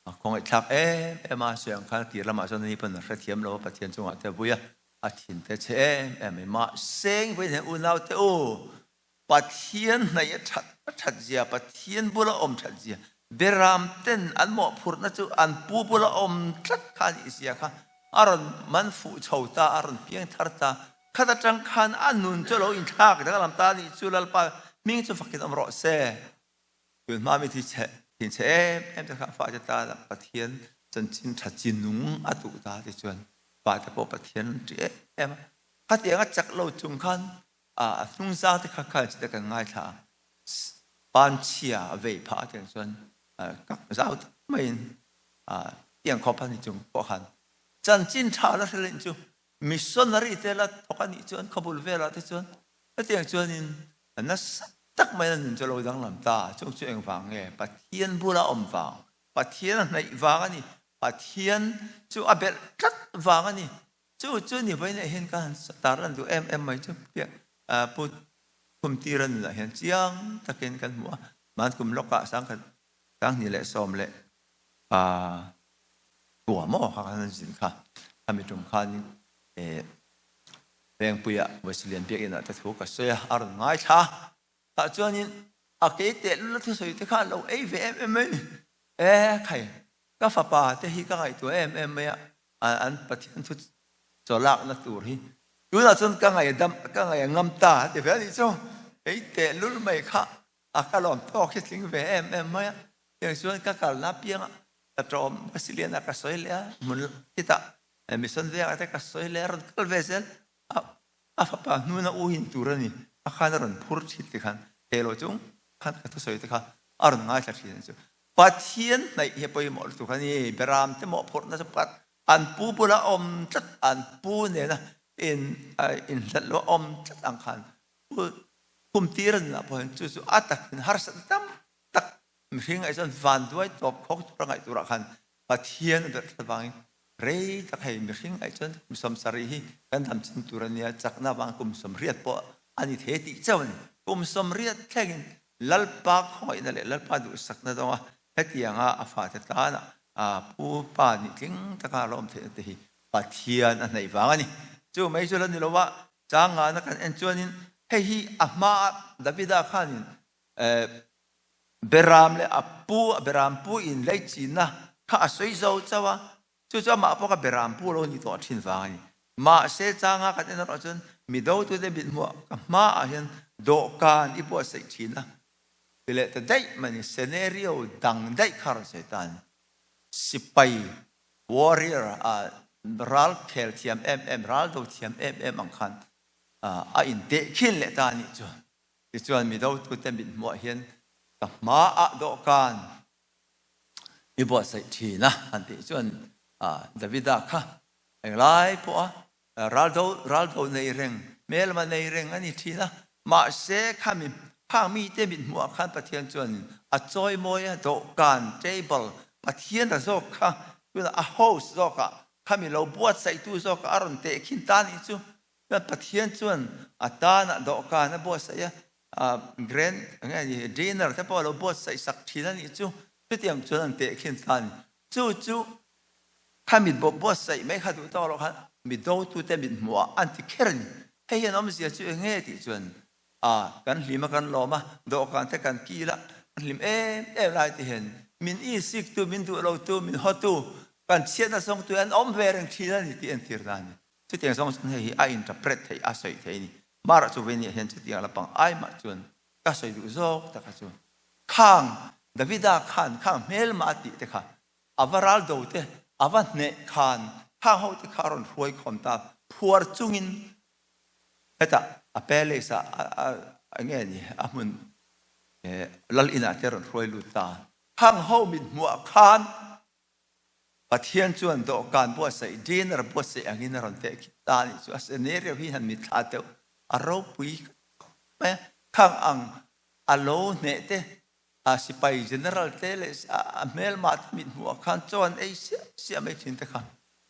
A khawngaihthlak em em a, sawi ang khan tir lamah chuan ani pawn a hrethiam lo a, Pathian chungah te a vui a, a thin te chhe em em mai. Mahse engvawin hian unau te u, Pathian hnaih a that a that zia, Pathian bula awm that zia, beram ten an mawhphurhna chu an pu bula awm tlat kha a nih zia kha a rawn man fuh chho ta, a rawn piang thar ta. Khat atang khan a nun chu a lo inthlak danglam ta a nih chu Lalpa hming chu fakin awm rawh se. Tun hma mi thi chhe thin chhe em em te kha fate tana Pathian chanchin tha chi nung a tuh ta ti chuan fate pawh Pathian an ṭih em em a. Khatiang a chak lo chung khan a hnungzang te kha khan chite kan ngaithla a, panchhia a vei phah a tiang chuan kak zau tak maiin tiang khawp a ni chung pawh khan chanchin tha la hre leh chu missionary te la thawk a nih chuan khawbul velah te chuan hetiang chuanin nasa tak mai a nun chu a lo danglam ta. Chung chu engvang nge? Pathian bula awm vang, Pathian a hnaih vang a ni, Pathian chu a belh tlat vang a ni. Chu chu ni vawiin ah hian ka han tar lan duh em em mai chu piah Pu Khumtira nunah hian chiang takin kan hmu a. Hmankum lawkah sangkhat sanghnih leh sawm leh tua maw kha khan an zin kha. Khami tum khanin Vengpuia Wesleyan biakinn ah te thu ka sawi a, a rawn ngaithla a. Tah chuanin a kei tehlul a thusawi te kha an lo ei ve em em mai a ni. E khai, ka fapa te hi ka ngaihtuah em em mai a, an Pathian thu chaw lakna tur hi tunah chuan ka ngaidam, ka ngaih ngam ta a ti ve a nih chu. Kei tehlul mai kha a ka lawm tawk hi tling ve em em mai a. Tiang chuan ka kalna apiangah ka tlawm Wesleyan ah ka sawi leh a, hmun khitah Mission vengah te ka sawi leh a rawn kal ve zel a, a fapa hnuna u in tur a ni a khan a rawn phur thin te khan thei lo chung khan ka thusawi te kha a rawn ngaithla thin a ni chu. Pathian hnaih hi a pawimawh lutuk a ni, Beram te mawhphurhna chu pakhat an pu bula awm tlat an pu nena in inhlat lo awm tlat ang khan pu. Khumtir an nunah pawh hian chu chu a takin harsatna tam tak mihring ngaih chuan vanduai tawp khawk tura ngaih turah khan Pathian a berh tlat vangin rei tak hei mihring ngaih chuan kum 70 hi kan dam chin tur a nia, chakna vang kum 80 pawh a ni thei tih chauh a ni. Kum 80 thlengin Lalpa khawngaihna leh Lalpa duhsakna zawnga hetianga a fate tana pu pa nih tling taka a lo awm theihna te hi Pathian a hnaih vang a ni. Chu mai chu la ni lo a, chang ngana kan en chuanin hei hi a hmaa Davida khanin Beram leh a pu, a beram pu in leichinna kha a sawi zo chauh a, chu chu amah pawh kha beram pu lo ni tawh thin vang a ni. Mahse changa kan en erawh chuan mi dotute mithmuah ka hmaah hian dawhkan i buatsaih thin a ti leh ta daih mai a ni. Scenario dang daih kha a rawn sawi ta a ni. Sipai, warrior, a ral khel thiam em em, ral do thiam em em ang khan a intehkhin leh ta a nih chu. Tichuan mi dotute mithmuah hian ka hmaah dawhkan i buatsaih ṭhin a han tih chuan Davida kha englai pawha raldo raldo nei reng, hmelma nei reng a ni ṭhin a. Mahse khami khang mite mithmuah khan Pathian chuan a chawimawi a, dawhkan, table, Pathian a zawk kha tunah a host zawkah khami lo buatsaihtu zawkah a rawn tehkhin ta nih chu. Chuan Pathian chuan a tanah dawhkan a buatsaih a, grand eng nge ni dinner te pawh a lo buatsaih sak thin a nih chu. Chutiang chuan an tehkhin ta a ni. Chu chu kha mit buatsaih mai kha duh tawk loh khan mi dotute mit hmuhah an ti kher a ni. Hei hian awmzia chu eng nge tih chuan a kan hlim a kan lawm a, dawhkan te kan kil a, kan hlim em em lai te hian min isiktu, min duh lotu, min hawtu, kan chhiatna zawngtu an awm ve reng thin a ni tih entir ta a ni. Chutiang zawng chuan hei hi a interpret theih, a sawi theih a ni. Mara chu vei nih hian chutiang la pang ai mah chuan ka sawi duh zawk tak kha chu khang Davida khan khang hmelma a tih te kha a va ral do te, a va hneh khan khang ho te kha a rawn hruai khawm ta phuar chungin hetah a palace ah eng nge ni a hmun lal inah te a rawn hruai lut ta. Khang ho mit hmuah khan Pathian chuan dawhkan buatsaih, dinner buatsaih angin a rawn teh khit ta a nih chu. A scenario hi han mitthla deuh a ropui khawp mai a. Khang ang a lo hneh te, a sipai general te leh a hmelma te mithmuh ah khan chaw an ei siah siah mai thin te kha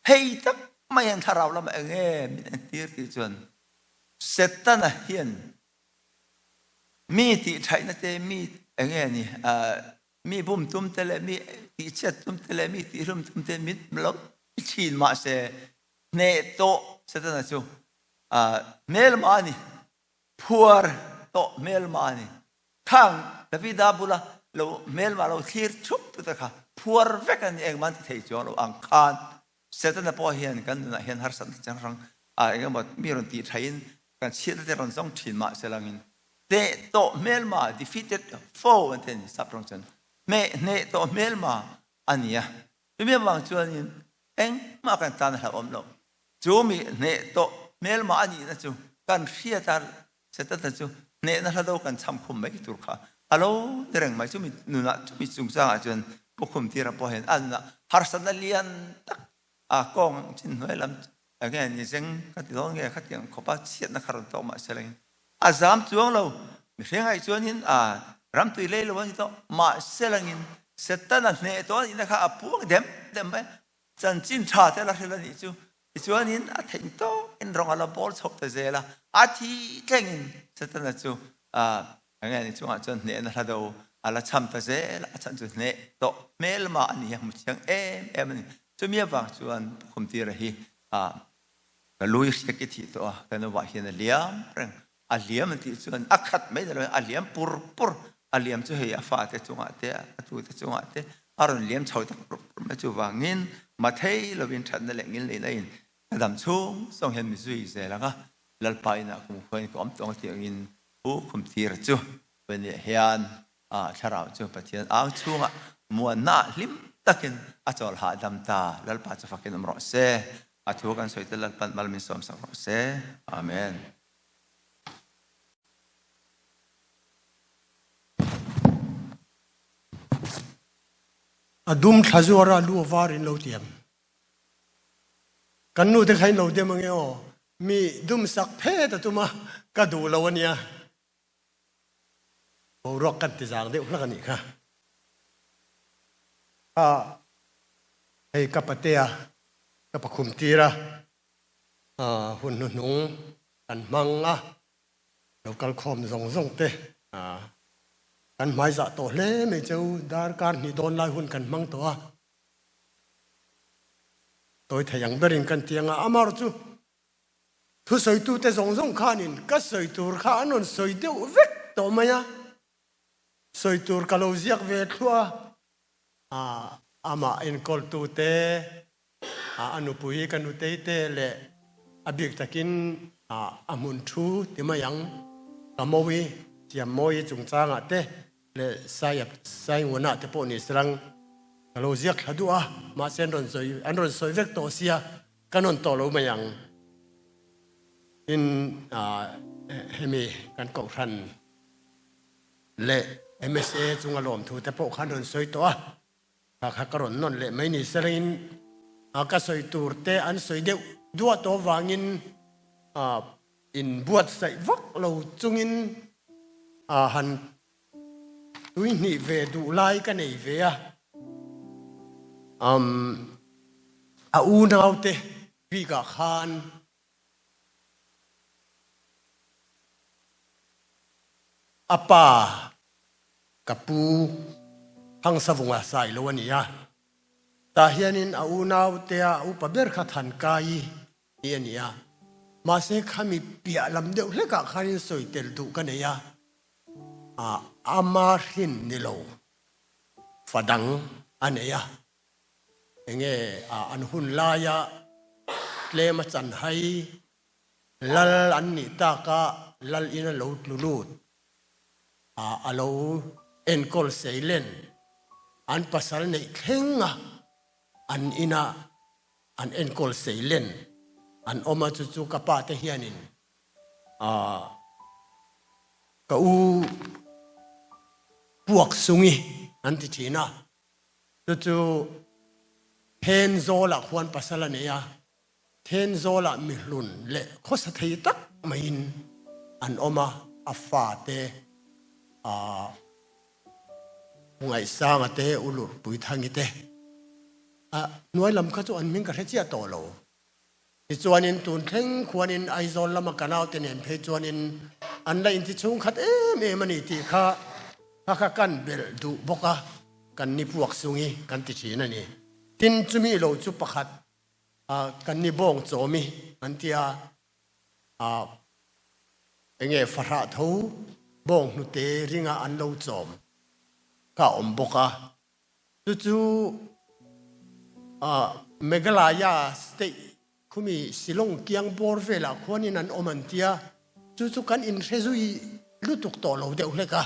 hei tak mai hian thlarau lamah eng nge min entir tih chuan Setana hian mi tihthaihna te, mi eng nge ni Mi bum tum te le mi tihchiat tum te le mi tihlum tum te mit lo thin mahse hneh tawh Setana chu hmelma a ni, phuar tawh hmelma a ni. Khang Davida bula lo hmelma lo thlir thup tu te kha phuar vek a ni, engmah an ti thei chuang lo ang khan Setana pawh hian kan nunah hian harsatna chang hrang engemaw mi rawn tih thain kan chhiatna te rawn zawng thin mahse langin Hneh tawh hmelma, defeated foe an ti a ni sap rawng chuan. Hmeh hneh tawh hmelma a ni a. Chumi avang chuanin engmah kan tan a hlauhawm lo. Chu mi hneh tawh hmelma a nihna chu kan hriat a, Setana chu hnehna hla do kan cham khum mai tur kha a lo ni reng mai. Chumi nunah, chumi chungchangah chuan Pu Khumtira pawh hian a nunah harsatna lian tak a kawng chin hnuai lam enge ni zeng ka ti dawn nge khatiang khawpa chhiatna kha rawn tawk mah se lengin a zam chuang lo. Mihring aih chuanin a ramtui lei lo a ni tawh. Mahse langin Setana hneh tawh a nihna kha a puang dem dem mai. Chanchin tha te la hril a nih chu. Tichuanin a theih tawkin rawng a la bawl chhoh ta zel a. A thi thlengin Setana chu enge ni chungah chuan hnehna hla do a la cham ta zel a. A chhan chu hneh tawh hmelma a ni a hmu chiang em em a ni. Chumi avang chuan Khumtira hi Ka lui hriak i thih tawh a, ka nuvah hian a liam reng. A liam an tih chuan a khat mai ni loin a liam pur pur. A liam chu hei a fate chungah te, a tute chungah te a rawn liam chho ta pur pur mai. Chuvangin mathei lovin thatna leh ngilneihna in ka dam chhung zawng hian mi zui zel ang a, Lalpa inah kumkhua in ka awm tawng tih angin Pu Khumtira chu Vaniah hian a thlarau chu Pathian ang chhungah muanna hlim takin a chawl hahdam ta. Lalpa chu fakin awm rawh se. A thu kan sawi te Lalpan mal min sawmsak rawh se. Amen. A dum thla zuar a lu var in lo tiam. Kan nu te kha in lo dem ange aw. Mi dum sak phet a tum a, ka duh lo ania. Boruak kan ti zang deuh hlak a nih kha. Kha hei ka patea ka pakhum tir a, hun hnuhnung kan hmang a, lo kal khawm zawng zawng te kan hmaizah tawh hle mai cheu, darkar hnih dawn lai hun kan hmang tawh a, tawi thei ang berin kan ti ang a, amaherawh chu Thusawitute zawng zawng khanin ka sawi tur kha an rawn sawi deuh vek tawh mai a, sawi tur ka lo ziak ve thluah a, amah enkawltute, a nupui ka nutei te leh a bik takin a hmun thu ti mai ang, ka mawi, Siammawi chungchangah te leh Saiap Sainguna te pawh ni se lang ka lo ziak thla duh a, mahse an rawn sawi an rawn sawi vek tawh sia. Ka nawn tawh lo mai ang. Tin, hemi kan kohhran leh MSA chunga lawmthu te pawh khan rawn sawi tawh a, kha kha ka rawn nawn leh mai ni se rengin ka sawi tur te an sawi deuh duah tawh avangin inbuatsaih vak lo chungin han Tui hnih ve duh lai ka nei ve a, umm a unaute bikah khan a pa ka pu Hangsavunga sai lo a ni a, tah hianin a unautea a upa ber kha Thankai hi a ni a, mahse khami piah lam deuh hlekah khanin sawi tel duh ka nei a. Ama hrin ni lo fa dang a nei a, enge an hun laia tlem a chan hai lal an nih taka lal in a lo tlu lut a lo enkawl seilen an pasal neih thleng a an ina an enkawl seilen an awm a chu chu ka pa te hianin Ka u puak sungi an ti thin a, chu chu Thenzawlah khuan pasal a nei a, Thenzawlah mihlun leh khawsa thei tak maiin an awm a, a fate U Ngaihsanga te, U Lurhpuithangi te, hnuai lam kha chu an hming ka hre chiah tawh lo. Tichuanin tun thleng khuanin Aizawl lama ka naute nen phei chuanin an la inti chhungkhat em em a ni tih kha kha kha kan belh duh bawk a, kan ni puak sungi kan ti thin a ni. Tin, chumi lo chu pakhat kan ni bawng chawmi an ti a, enge fahrah tho bawng hnute ringa an lo chawm kha a awm bawk a. Chu chu Meghalaya state khumi Shillong kiang bawr velah khuanin an awm an tia, chu chu kan inhre zui lutuk tawh lo deuh hlek a.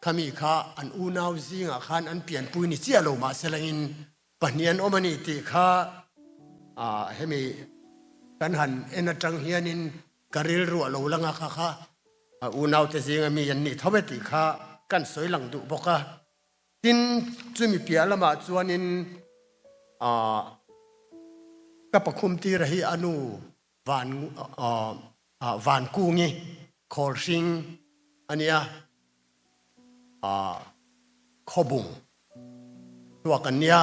Khami kha an unau zingah khan an pianpui ni chiah lo mahse langin pahnih an awm a ni tih kha hemi kan han en atang hianin ka rilru a lo lang a, kha kha unaute zinga mi an nih tho e tih kha kan sawi lang duh bawk a. Tin, chumi piah lamah chuanin ka pakhum tira hi a nu Van Vankungi Khawlhring a nia, Khawbung chhuak an nia,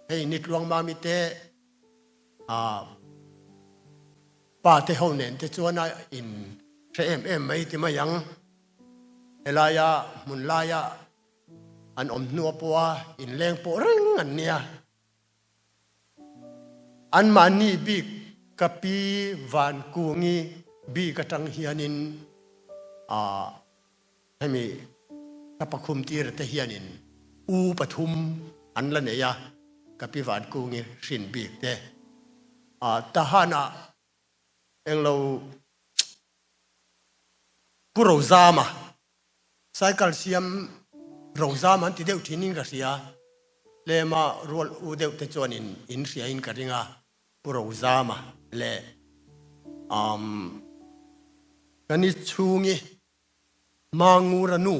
hei Nitluang Mami te pa te ho nen te chuan a in hre em em mai ti mai ang. Helaia hmun laia an awm hnua pawha inleng pawh reng an nia. Anmahni bik ka pi Vankungi bik atang hianin ah hemi ka pakhum tir te hianin u pathum an la nei a, ka pi Vankungi hrin bik te. Ah Tahanah englo Pu Rozama, cycle siam Rozama an ti deuh thin in ka hria, tlema rual u deuh te chuan in in hria in ka ring a, Pu Rozama leh umm ka ni chhungi Mangura nu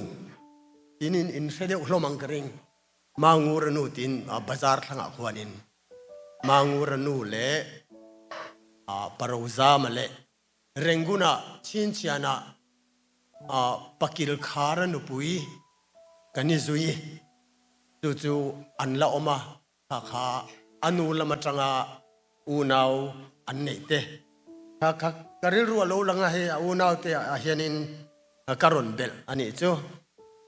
tin in in hre deuh hlawm ang ka ring, Mangura nu tin bazar thlangah khuan in Mangura nu leh Pa Rozama leh Rangoon-ah chhinchhianah Pakil Khara nupui kan i zui chu chu an la awm a, kha kha a nu lam atanga unau an neih te kha kha ka rilru a lo lang a, hei a unau te ah hianin ka rawn belh a nih chu.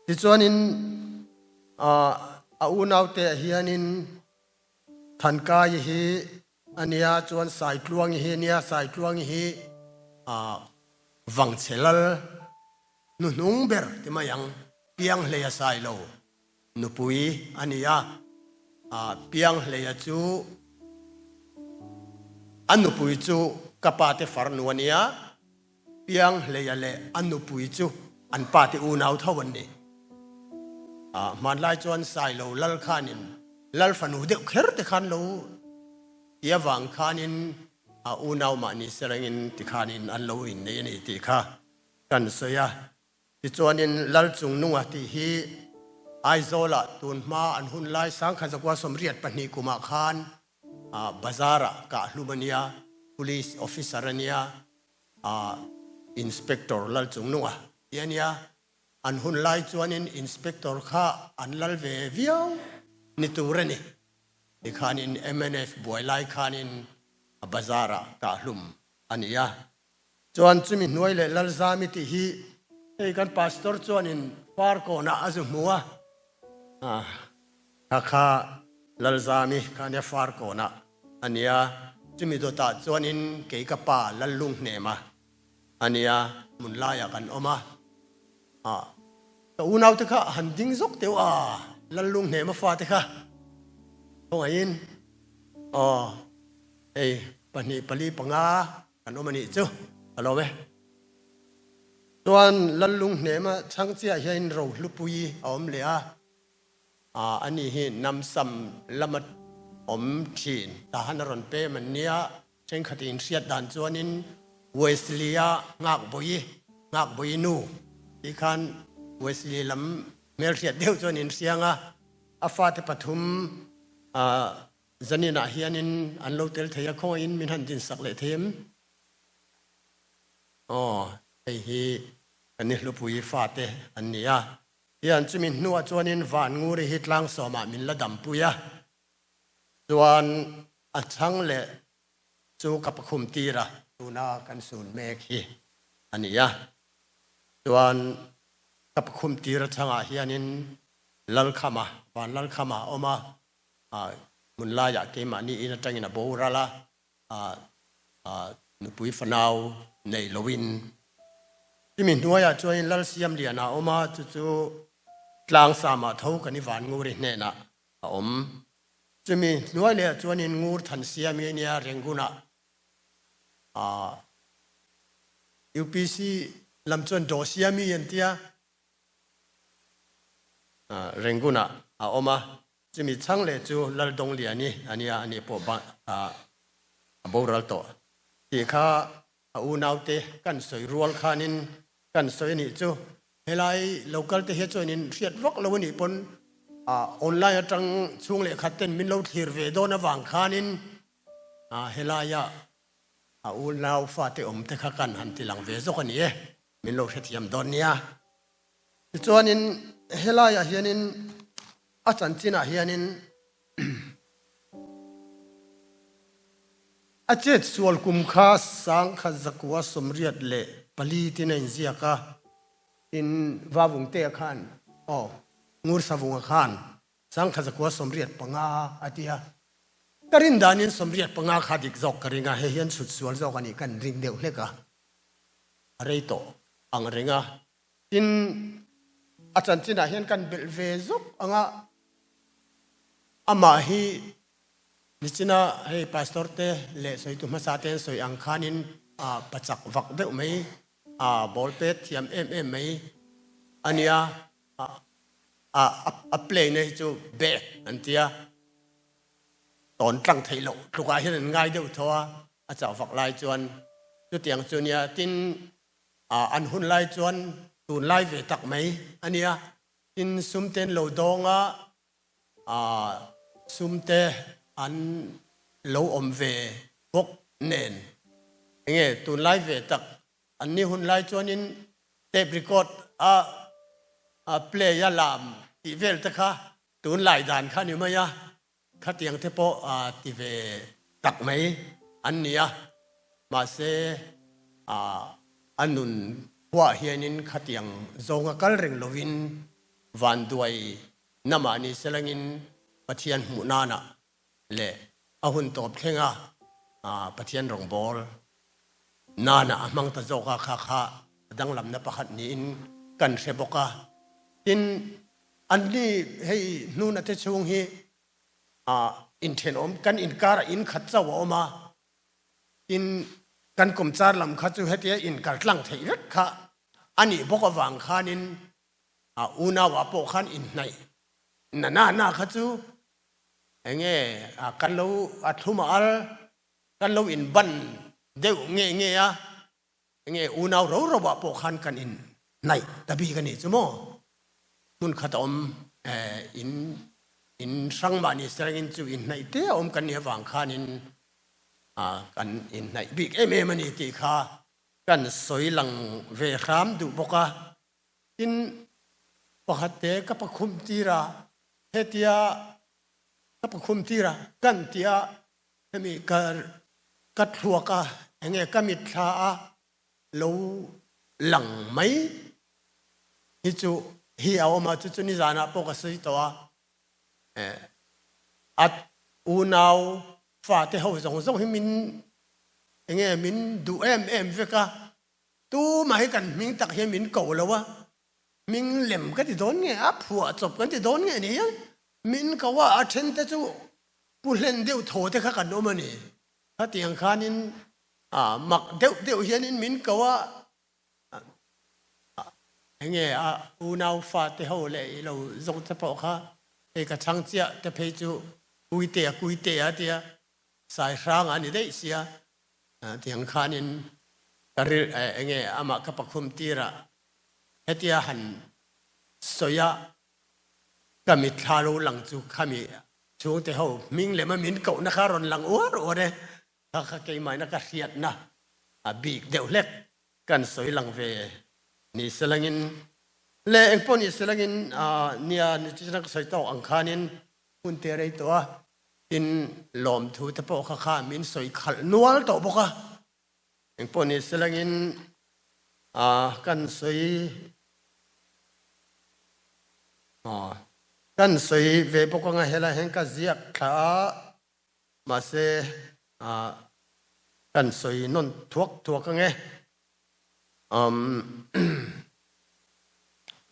Tichuanin a unau te ah hianin Thankai hi a nia chuan Saitluangi hi a nia, Saitluangi hi Vangchhe lal hnuhnung ber ti mai ang, Pianghleia Sailo nupui a ni a, Pianghleia chu a nupui chu ka pate farnu a nia, Pianghleia leh a nupui chu an pate unau tho an ni. Hmanlai chuan Sailo lal khanin lal fanu deuh kher te khan lo ti avang khanin a unau mahni serengin tikhanin an lo innei a ni tih kha kan sawi a. Tichuanin Lal Chungnunga tih hi Aizawlah tun hma an hun lai Sangkhatzakua 82 kumah khan Bazar-ah kah hlum a nia, Police Officer a nia, Inspector Lal Chungnunga tih a nia. An hun lai chuanin Inspector kha an lal ve viau ni tur a ni. Tikhanin mnf buai lai khanin Bazar-ah kah hlum a ni a. Chuan chumi hnuai leh Lalzami tih hi hei kan pastor chuanin Farkawnah a zu hmu a, kha kha Lalzami kha ania Farkawnah a nia, chumi dawtah chuanin kei ka pa Lallunghnema a nia, hmun laiah kan awm a, ka unaute kha han ding zawk teuh a, Lallunghnema fate kha khawngaihin aw hei pahnih pali panga Kan awm a nih chu ka lawm e. Chuan Lallung hnema chhang chiah hian Rohlupui a awm leh a, ani hi Namsam lama awm thin tahan a rawn pem an nia, thenkhat in hriat dan chuanin Wesley-a Nghakbawi, Nghakbawi nu tih khan Wesley lam hmelhriat deuh chuan in hriang a, a fate pathum Zaninah hianin an lo tel thei a, khawngaihin min han dinsak leh thei em? Aw, hei hi kan ni hlupui fate an ni a. Hian chumi hnuah chuanin Van Nguri hi tlangsawmah min la dampui a, chuan a chhang leh chu ka pakhum tir a, tuna kan sun mek hi a ni a. Chuan ka pakhum tir a chhangah hianin Lalkhama, Van Lalkhama a awm a, Hmun laiah keimahni in atangin a boral a, nupui fanau nei loin. Chumi hnuaiah chuanin Lalsiamliana a awm a, chu chu Tlangsamah tho kan i van Nguri hnenah a awm. Chumi hnuai lehah chuanin Ngur Thansiami a nia, Rengunah UPC lam chuan Dawsiami an tia, Rengunah a awm a. Chumi chhang leh chu Laldongliani a nia, ani pawh a boral tawh tih kha a unaute kan sawi rual khanin kan sawi a nih chu. Helai local te hi chuanin hriat vak lo a nih pawn online atang chhung leh khat ten min lo thlir ve dawn avang khanin helaia a unau fate awm te kha kan han ti lang ve zawk a ni e, min lo hrethiam dawn nia. Tichuanin helaiah hianin a chanchinah hianin a chet sual kum kha 1984 tin a inziak a, tin Vavungtea khan aw Ngursavunga khan 1985 a ti a, ka rin danin 85 kha dik zawk ka ring a, hei hian chhut sual zawk a nih kan ring deuh hlek a, a rei tawh ang reng a. Tin, a chanchinah hian kan belh ve zawk ang a, amah hi nichina hei pastor te leh sawitu hmasa te an sawi ang khanin a pachak vak deuh mai, a ball pet thiam em em mai a nia, a a play na hi chu back an tia, tawn tlang theih loh tlukah hian an ngai deuh tho a, a chak vak lai chuan chutiang chu nia, tin An hun lai chuan tun lai ve tak mai a nia. Tin, sum te an lo dawng a, sum te an lo awm ve bawk nen. Enge tun lai ve tak an ni hun lai chuanin. Tape record a play a lam tih vel te kha tunlai dan kha ni mai a, khatiang te pawh ti ve tak mai an ni a, mahse a nun khuaah hianin khatiang zawnga kal reng lovin vanduai namah ni selangin Pathian hmuh nanah leh a hun tawp thlenga Pathian rawngbâwl nana a hmang ta zawk a, kha kha a danglamna pakhat niin kan hre bawk a. Tin, anni hei hnuna te chhung hi inthenawm kan inkarah inkhat chauh a awm a, tin, kan kawmchar lam kha chu hetia inkaltlang theih vek kha a nih bawk avang khanin unauah pawh khan inhnaih na na na kha chu Enge kan lo a thlum a al, kan lo in ban deuh nge nge a, enge unau ro ro ah pawh khan kan in hnaih ta bik a nih chu maw? Hmun khat a awm in in hrang mah ni se rengin chu in hnaih te a awm kan nih avang khanin kan in hnaih bik em em a ni tih kha kan sawi lang ve hram duh bawk a. Tin, pakhat te ka pakhum tir a, Hetia ka pakhum tir a kan tia hemi ka ka thluak a enge ka mitthla a lo lang mai hi chu hi a awm a chu chu nizanah pawh ka sawi tawh a a unau fate ho zawng zawng hi min enge min duh em em vek a tumah hi kan hming tak hian min ko lo a. Hming lem ka ti dawn nge, a phuah chawp kan ti dawn nge ni hian min ko a, a then te chu pu hlen deuh thaw te kha kan awm a ni. Khatiang khanin mak deuh deuh hianin min ko a, enge a unau fa te ho leh i lo zawng te pawh kha hei ka chhang chiah te phei chu Kuitea Kuitea tia Saihranga a ni daih sia, tiang khanin ka ril enge amah ka pakhum tirah Hetia han sawi a, ka mitthla lo lang chu khami chhungte ho hming lema min kohna kha rawn lang uar uar e, kha kha keimahina ka hriatna a bik deuh hlek kan sawi lang ve ni selangin leh engpawh ni selangin nia nichina ka sawi tawk ang khanin hun te rei tawh a, tin lawmthu te pawh kha kha min sawi khalh nual tawh bawk a. Engpawh ni selangin kan sawi kan sawi ve bawk anga helai hian ka ziak thla a, mahse kan sawi nawn thuak thuak ange.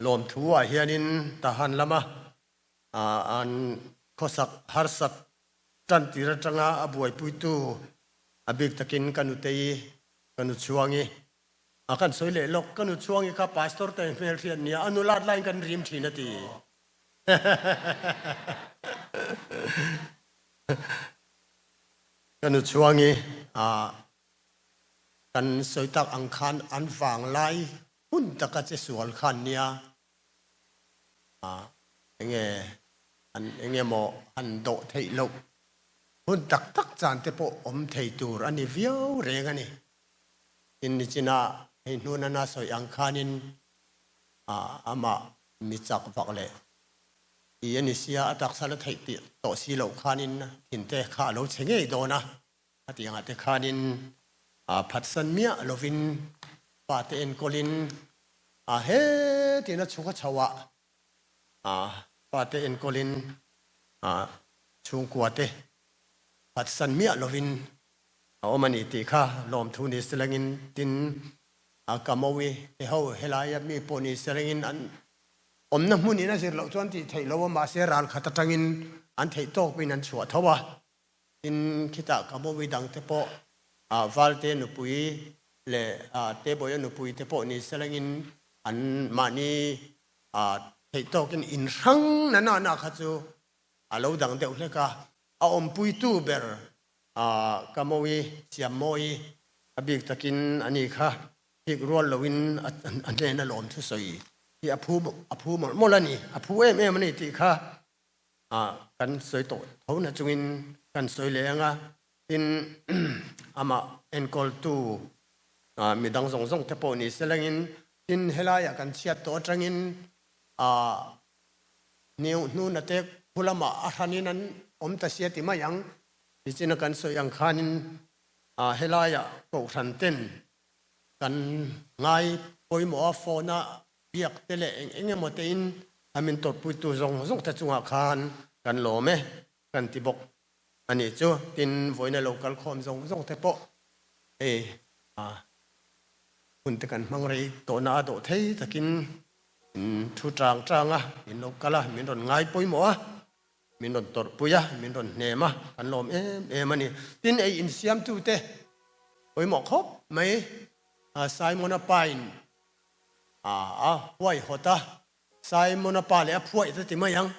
Lawmthu ah hianin Tahan lama an khawsak harsat Tan tir atanga a buaipuitu a bik takin ka nutei, ka nu Chhuangi a kan sawi leh lawk. Ka nu Chhuangi kha pastor te hmelhriat nia, a nu lat laiin kan rim thin a ti. Ka nu Chhuangi a kan sawi tak ang khan an vanglai hun taka che sual khan nia. Enge an enge maw han dawh theih loh hun tak tak chan te pawh awm thei tur a ni viau reng a ni. Tin nichina hei hnuna na sawi ang khanin amah mi chak vak leh ti a ni sia a taksa la theih tawh si loh khanin thin te kha a lo chhe ngei dawn a, khatiangah te khanin phatsan miah lovin fate enkawlin A he tiin a chhuk a chho a, a fate enkawlin a chhungkua te phatsan miah lovin a awm a ni tih kha lawmthu ni selangin tin a Kamawi te ho helaia mi pawh ni selangin an awmna hmunin a zir loh chuan tih theih lo a, mahse ral khat atangin an theih tawkin an chhuah tho a, tin khitah Kamawi dang te pawh Valte nupui leh Tebawia nupui te pawh ni selangin an mahni theih tawkin in hrang na na na kha chu a lo dang deuh hlek a, a awmpuitu ber Kamawi Siammawi a bik takin ani kha hik rual loin a hnena lawm thusawi hi a phu a phu mawlh mawlh a ni, a phu em em a ni tih kha kan sawi tawh tho na chungin kan sawi leh ang a. Tin, amah enkawltu midang zawng zawng te pawh ni se lengin. Tin, helaiah kan chhiat tawh atangin ah hnuna te khu lamah a hranin an awm ta sia ti mai ang. Nichina kan sawi ang khanin ah helaiah kohhran ten kan ngai pawimawh a phone a biak te leh eng eng emaw tein a min tawrhpuitu zawng zawng te chungah khan kan lawm e kan ti bawk a nih chu. Tin, vawiina lo kal khawm zawng zawng te pawh hei hun te kan hmang rei tawhna a dawh thei takin in thu chang chang a, min lo kal a, min rawn ngai pawimawh a, min rawn tawrhpui a, min rawn hnem a, kan lawm em em a ni. Tin, ei insiamtute pawimawh khawp mai Simon-a pain a huaihawt a, Simon-a pa leh a phuaih ta ti mai ang.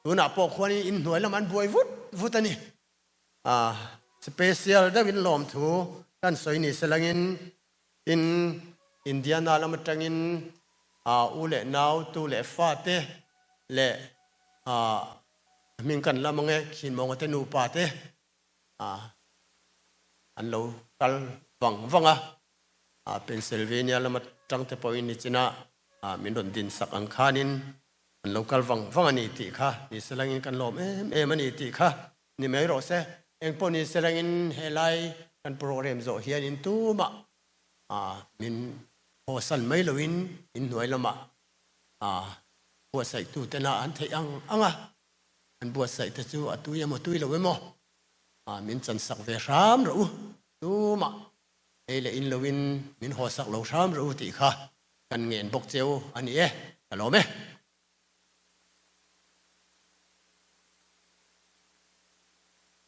Tunah pawh khuanin inhnuai lam an buai vut vut a ni. Special deuhin lawmthu kan sawi ni se langin tin Indiana lam atangin u leh nau tu leh fate leh hming kan lam ange Khinmawnga te nupa te an lo kal vang vang a. Pennsylvania lam atang te pawhin nichina min rawn din sak ang khanin an lo kal vang vang a ni tih kha ni se langin kan lawm em em a ni tih kha ni mai rawh se. Engpawh ni se langin helai kan program zawh hianin tumah min hawsan mai loin inhnuai lamah buatsaihtu tena an theih ang ang a, an buatsaih te chu a tui emaw tui lo emaw min chansak ve hram rawh u tumah Ei leh in loin min haw sak lo hram rawh u tih kha kan ngen bawk cheu a ni e, ka lawm e.